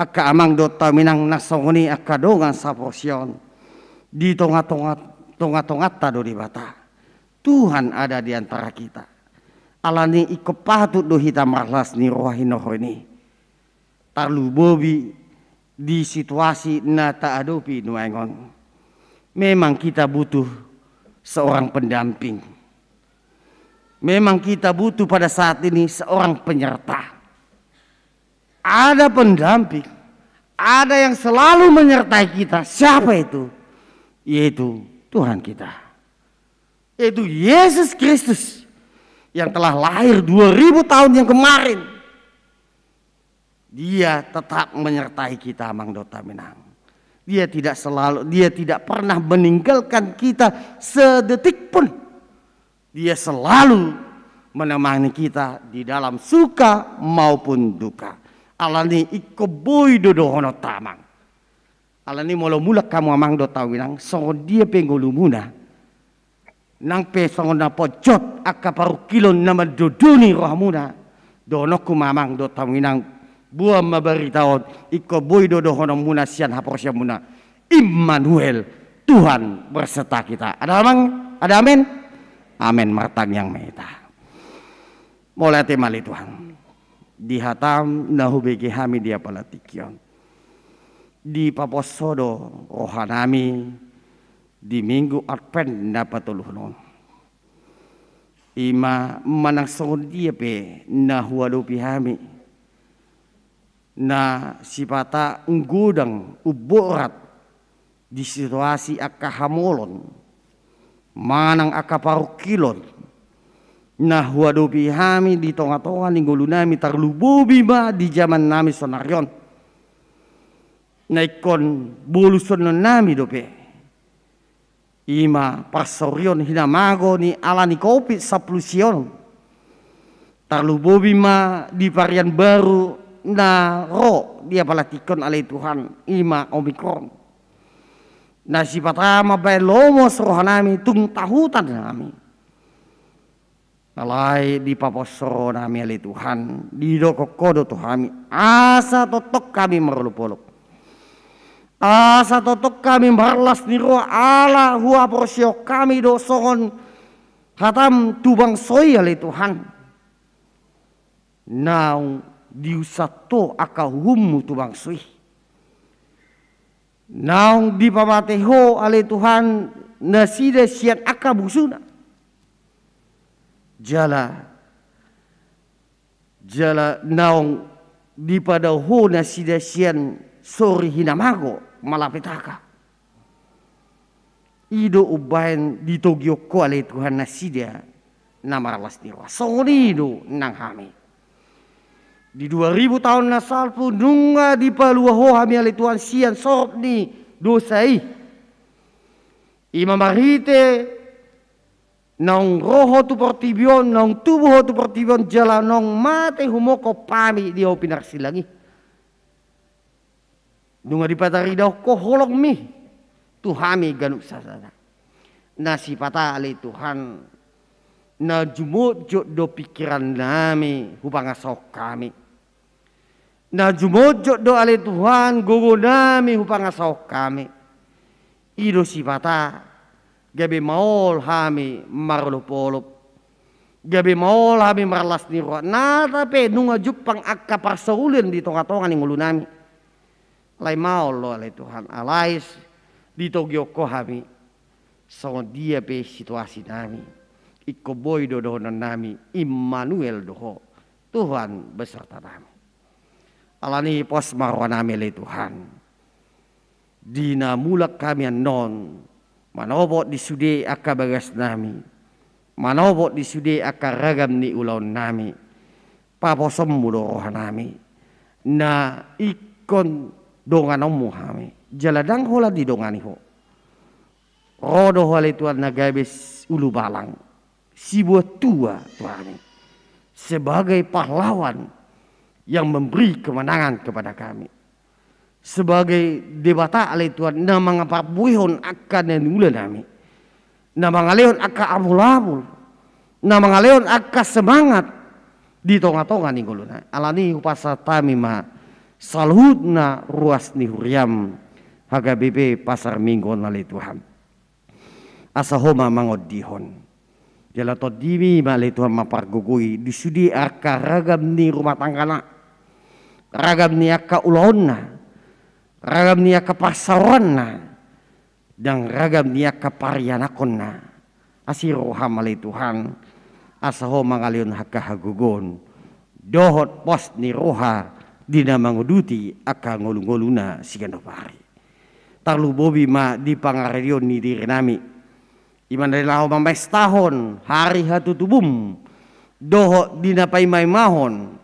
angka amang dohot dainang, na songon i angka dongan saporseaon, di tonga-tonga, tonga-tonganta do Debata. Tuhan ada di antara kita. Alani i ingkon patut do hita marlas ni roha hinorhon i. Tarlumobi di situasi na taadopi nuaeng on. Memang kita butuh seorang pendamping. Memang kita butuh pada saat ini seorang penyerta. Ada pendamping, ada yang selalu menyertai kita. Siapa itu? Yaitu Tuhan kita. Yaitu Yesus Kristus yang telah lahir dua ribu tahun yang kemarin. Dia tetap menyertai kita, amang dohot dainang. Dia tidak selalu, dia tidak pernah meninggalkan kita sedetik pun. Dia selalu menemani kita di dalam suka maupun duka. Alani i ingkon boi do dohononta amang. Alani i molo mulak hamu amang dohot dainang, songon dia pe ngolumuna, nang pe songon na ponjot angka parungkilon na mandodoni rohamuna, dohononku ma amang dohot dainang, boan ma barita on, ingkon boi do dohononmuna sian haporseaonmuna, Immanuel, Tuhan berserta kita. Ada amang? Ada amen? Amen. Martangiang ma hita. Mauliate ma ale Tuhan, di hatam na hubege hami di apala tingki on. Dipapos Ho do rohanami di Minggu Advent na patoluhon on. I ma manang songon dia pe na huadopi hami, na sipata umgodang, umborat di situasi angka hamolon manang angka parungkilon na huadopi hami di tongatonga ni ngolunami, tarlumobi ma di jamannami sonari on. Na ingkon bolusonnami dope, i ma parsorion hinamago ni ala ni Covid sampulu sia on. Tarlumobi ma di varian baru na ro di apala tingki on ale Tuhan, i ma Omikron. Na sipata mambaen lomos rohanami, tung tahutan hami. Alai dipapos roha nami ale Tuhan, didokkon Ho do tu hami, asa tongtong hami marolopolop. Asa tongtong hami marlas ni roha ala huhaporseaon hami do songon hataM tu bangso i ale Tuhan. Naung diusat Ho angka uhumMu tu bangso i. Naung dipamate Ho ale Tuhan nasida sian angka busuna. Jala, jala naung dipadao Ho nasida sian sori hinamago malapetaka. I do umbahen ditogihon Ho ale Tuhan nasida na marlas ni roha. Songon i do nang hami. Di dua ribu taon na salpu nunga dipalua Ho hami ale Tuhan sian sorop ni dosa i. I ma marhite naung ro Ho tu portibi on, naung tubu Ho tu portibi on, jala naung mate humongkop hami di Ahu Pinarsilang i. Nunga dipataridahon Ho holongMi tu hami ganup sasada. Na sipata ale Tuhan, na jumotjot do pingkiran nami hupangasahon hami. Na jumotjot do ale Tuhan gogo nami hupangasahon hami. I do sipata gabe maol hami marolopolop. Gabe maol hami marlas ni roha. Nata pe nunga jumpang angka parsaulian di tongatonga ni ngolu nami. Alai maol do ale Tuhan, alai ditogihon Ho hami. Songon dia pe situasi nami, ingkon boi do dohonon nami, Immanuel do Ho, Tuhan beserta nami. Alani i pos ma roha nami ale Tuhan. Di na mulak hami annon, manopot di sude angka bagas nami, manopot di sude angka ragam ni ulaon nami, paposonMu do roha nami, na ingkon donganonMu hami, jala ndang holan didongani Ho. Ro do Ho ale Tuhan na gabe s-, ulubalang, sibuat tua tu hami, sebagai pahlawan yang memberi kemenangan kepada kami. Sebagai Debata ale Tuhan na mangaparbuehon angka na niula nami, na mangalehon angka abulabul, na mangalehon angka semangat di tongatonga ni ngoluna. Alani i hupasahat hami ma saluhutna ruas ni huriaM, H K B P Pasar Minggu on ale Tuhan. Asa Ho ma mangondihon. Jala TondiMi ma ale Tuhan mampargogoi di sude angka ragam ni rumah tanggana, ragam ni angka ulaonna, ragam ni angka parsaoranna, ndang ragam ni angka parianakhonna. Asi rohaM ale Tuhan, asa Ho mangalehon angka hagogoon dohot pos ni roha di na manguduti angka ngolungoluna siganup ari. Tarlumobi ma di pangaradeon ni diri nami, i ma na laho mamestahon hari hatutubuM, dohot di na paimaimahon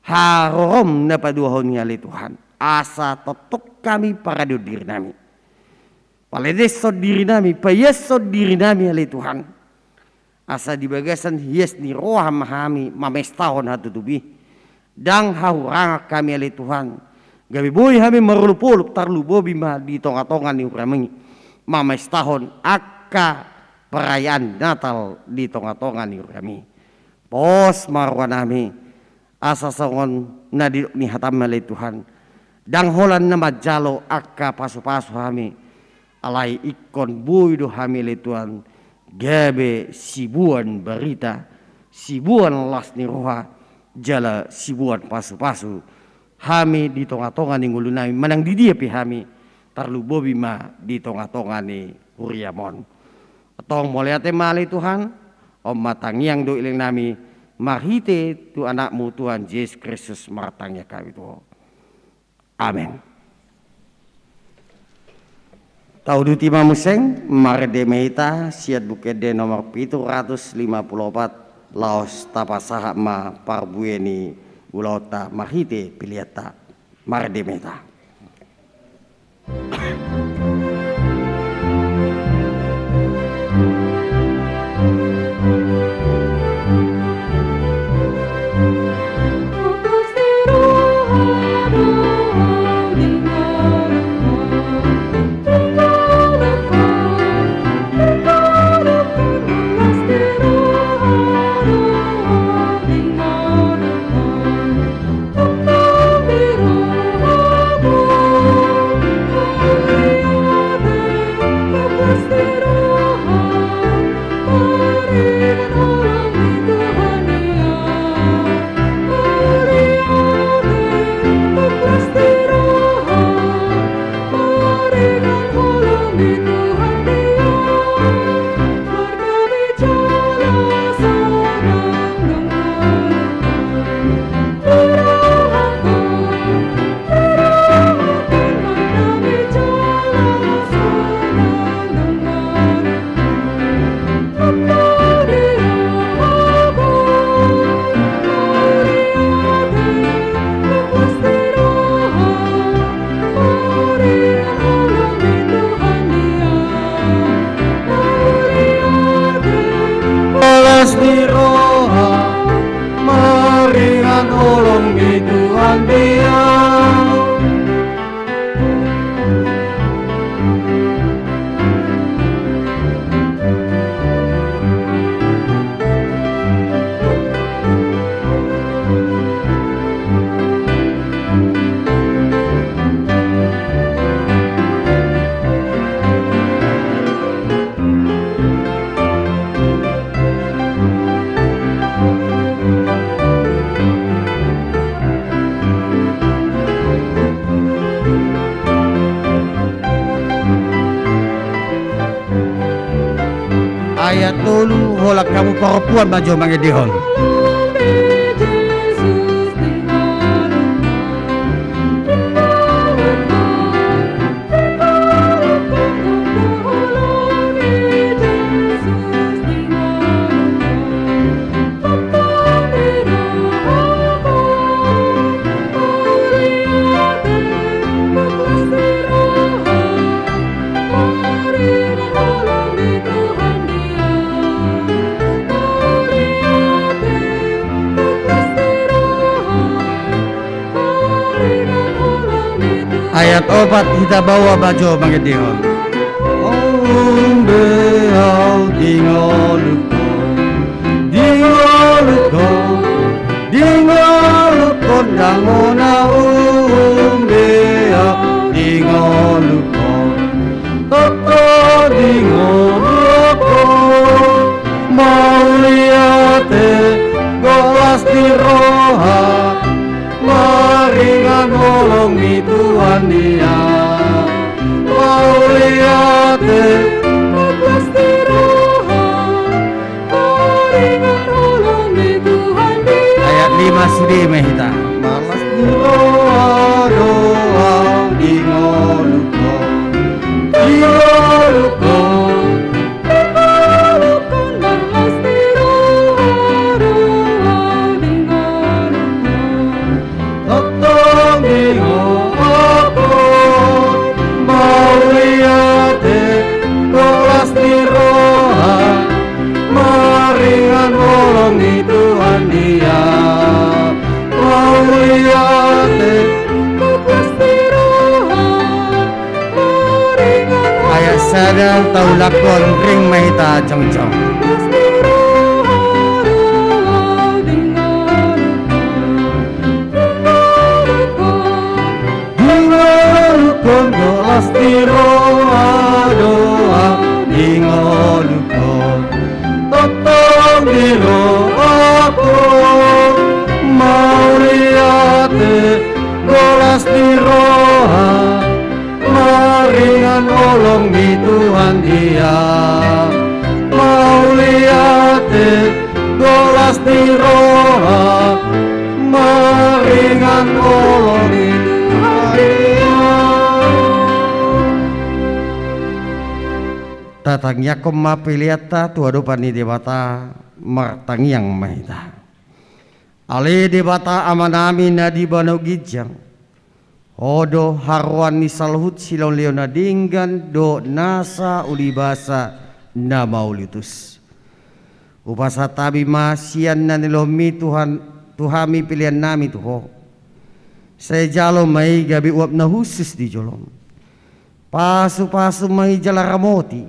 harorom na paduahon i ale Tuhan, asa tongtong hami paradehon diri nami, paledeshon diri nami, paiashon diri nami ale Tuhan. Asa di bagasan hias ni roha ma hami mamestahon hatutubu i. Ndang hahurangan hami ale Tuhan, gabe boi hami marolopolop, tarlumobi ma di tongatonga ni huriaM i mamestahon angka perayaan Natal di tongatonga ni huriaM i. Pos ma roha nami, asa songon na didok ni hataM ale Tuhan, ndang holan na manjalo angka pasupasu hami, alai ingkon boi do hami ale Tuhan gabe siboan barita, siboan las ni roha, jala siboan pasupasu hami di tongatonga ni ngolu nami, manang di dia pe hami, tarlumobi ma di tongatonga ni huriaM on. Antong mauliate ma ale Tuhan. On ma tangiang dohot leleng nami, marhite tu AnakMu Tuhan Jesus Kristus martangiang hami tu Ho. Amen. Tauduti ma muse, marende ma hita sian Buku Ende nomor pitu ratus lima puluh opat, laos tapasahat ma parbue ni ulaonta marhite peleanta. Marende ma hita. Ayat tolu, holan hamu parompuan ma jo mangendehon. Ayat opat, hita baoa ma jo mangendehon. Umbe au dingolukhon, dingolukhon, dingolukhon, ndang hona umbe au dingolukhon. Toto dingolukhon, mauliate, golas ni roha, maringan holong ni Tuhan ia. Mauliate, golas ni roha, maringan holong ni Tuhan ia. Ayat lima, sude ma hita. Malas ni roha do au dingolukhon, dingolukhon, dingolukhon, malas ni roha do au dingolukhon. Tongtong dingolukhon, mauliate, golas ni roha, maringan holong ni Tuhan ia. Mauliate, golas ni roha, maringan holong. Ayat sada, taulakhon, ring ma hita jongjong. Golas ni roha do au dingolukhon. Dingolukhon, golas ni roha do au dingolukhon. Tongtong dingolukhon, mauliate, golas ni roha, maringan holong ni Tuhan ia. Mauliate, golas ni roha, maringan holong ni Tuhan ia. Tatangiangkon ma peleanta tu adopan ni Debata, martangiang ma hita. Ale Debata Amanami na di banua ginjang, Ho do haroroan ni saluhut silehonlehon na denggan dohot nasa ulibasa na mauliutus. Hupasahat hami ma sian na nilehonmi Tuhan, tu hami peleannami tu Ho. Sai jalo ma i gabe uap na hushus di jolom. Pasupasu ma i jala ramoti,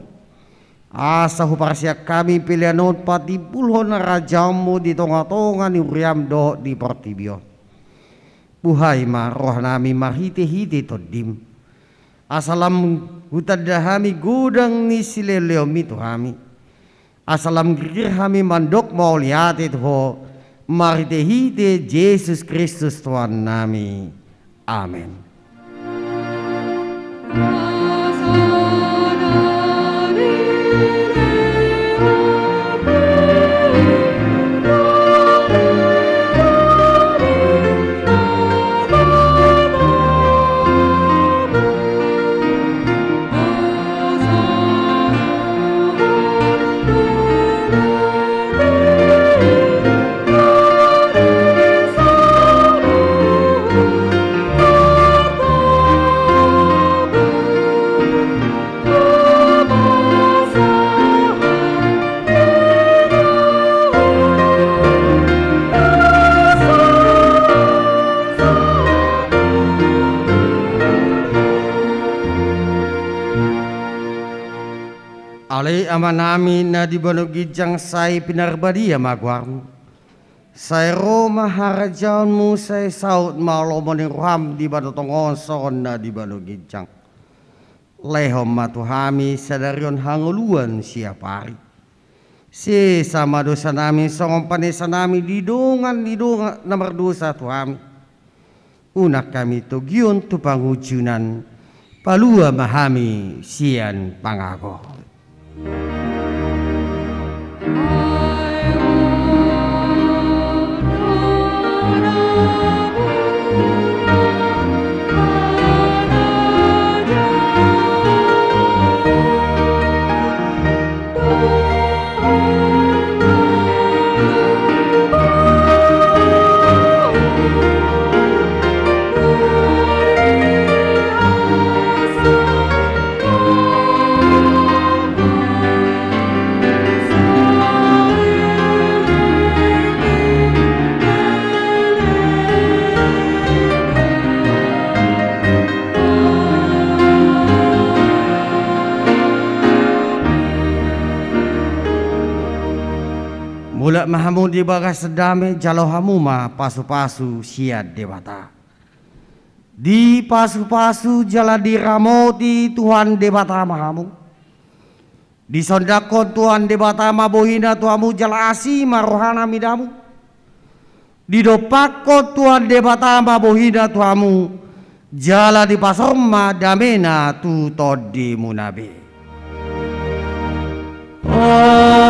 asa huparsian hami pelean on patimbulhon harajaonmu di tongatonga ni huriam dohot di portibi on. Buhai ma rohanami marhitehite Tondim, asa lam hutanda hami godang ni silehonlehonmi tu hami, asa lam girgir hami mandok mauliate tu Ho, marhitehite Jesus Kristus Tuhannami. Amen. Ale Amanami na di banua ginjang, sai pinarbadia ma goarmu. Sai ro ma harajaonmu, sai saut ma lomo ni roham di banua tonga on songon na di banua ginjang. Lehon ma tu hami sadari on hangoluan siapari. Sesa ma dosanami songon panesanami di dongan ni dongan na mardosa tu hami. Unang hami togihon tu pangunjunan, palua ma hami sian pangago. Mulak ma hamu di bagasan dame, jalo hamu ma pasu-pasu sian Debata. Dipasupasu jala diramoti Tuhan Debata ma hamu. Disondangkon Tuhan Debata ma bohina tu hamu jala asi ma rohana mida hamu. Didompakkon Tuhan Debata ma bohina tu hamu, jala dipasaor ma damena tu tondimuna be. Amen.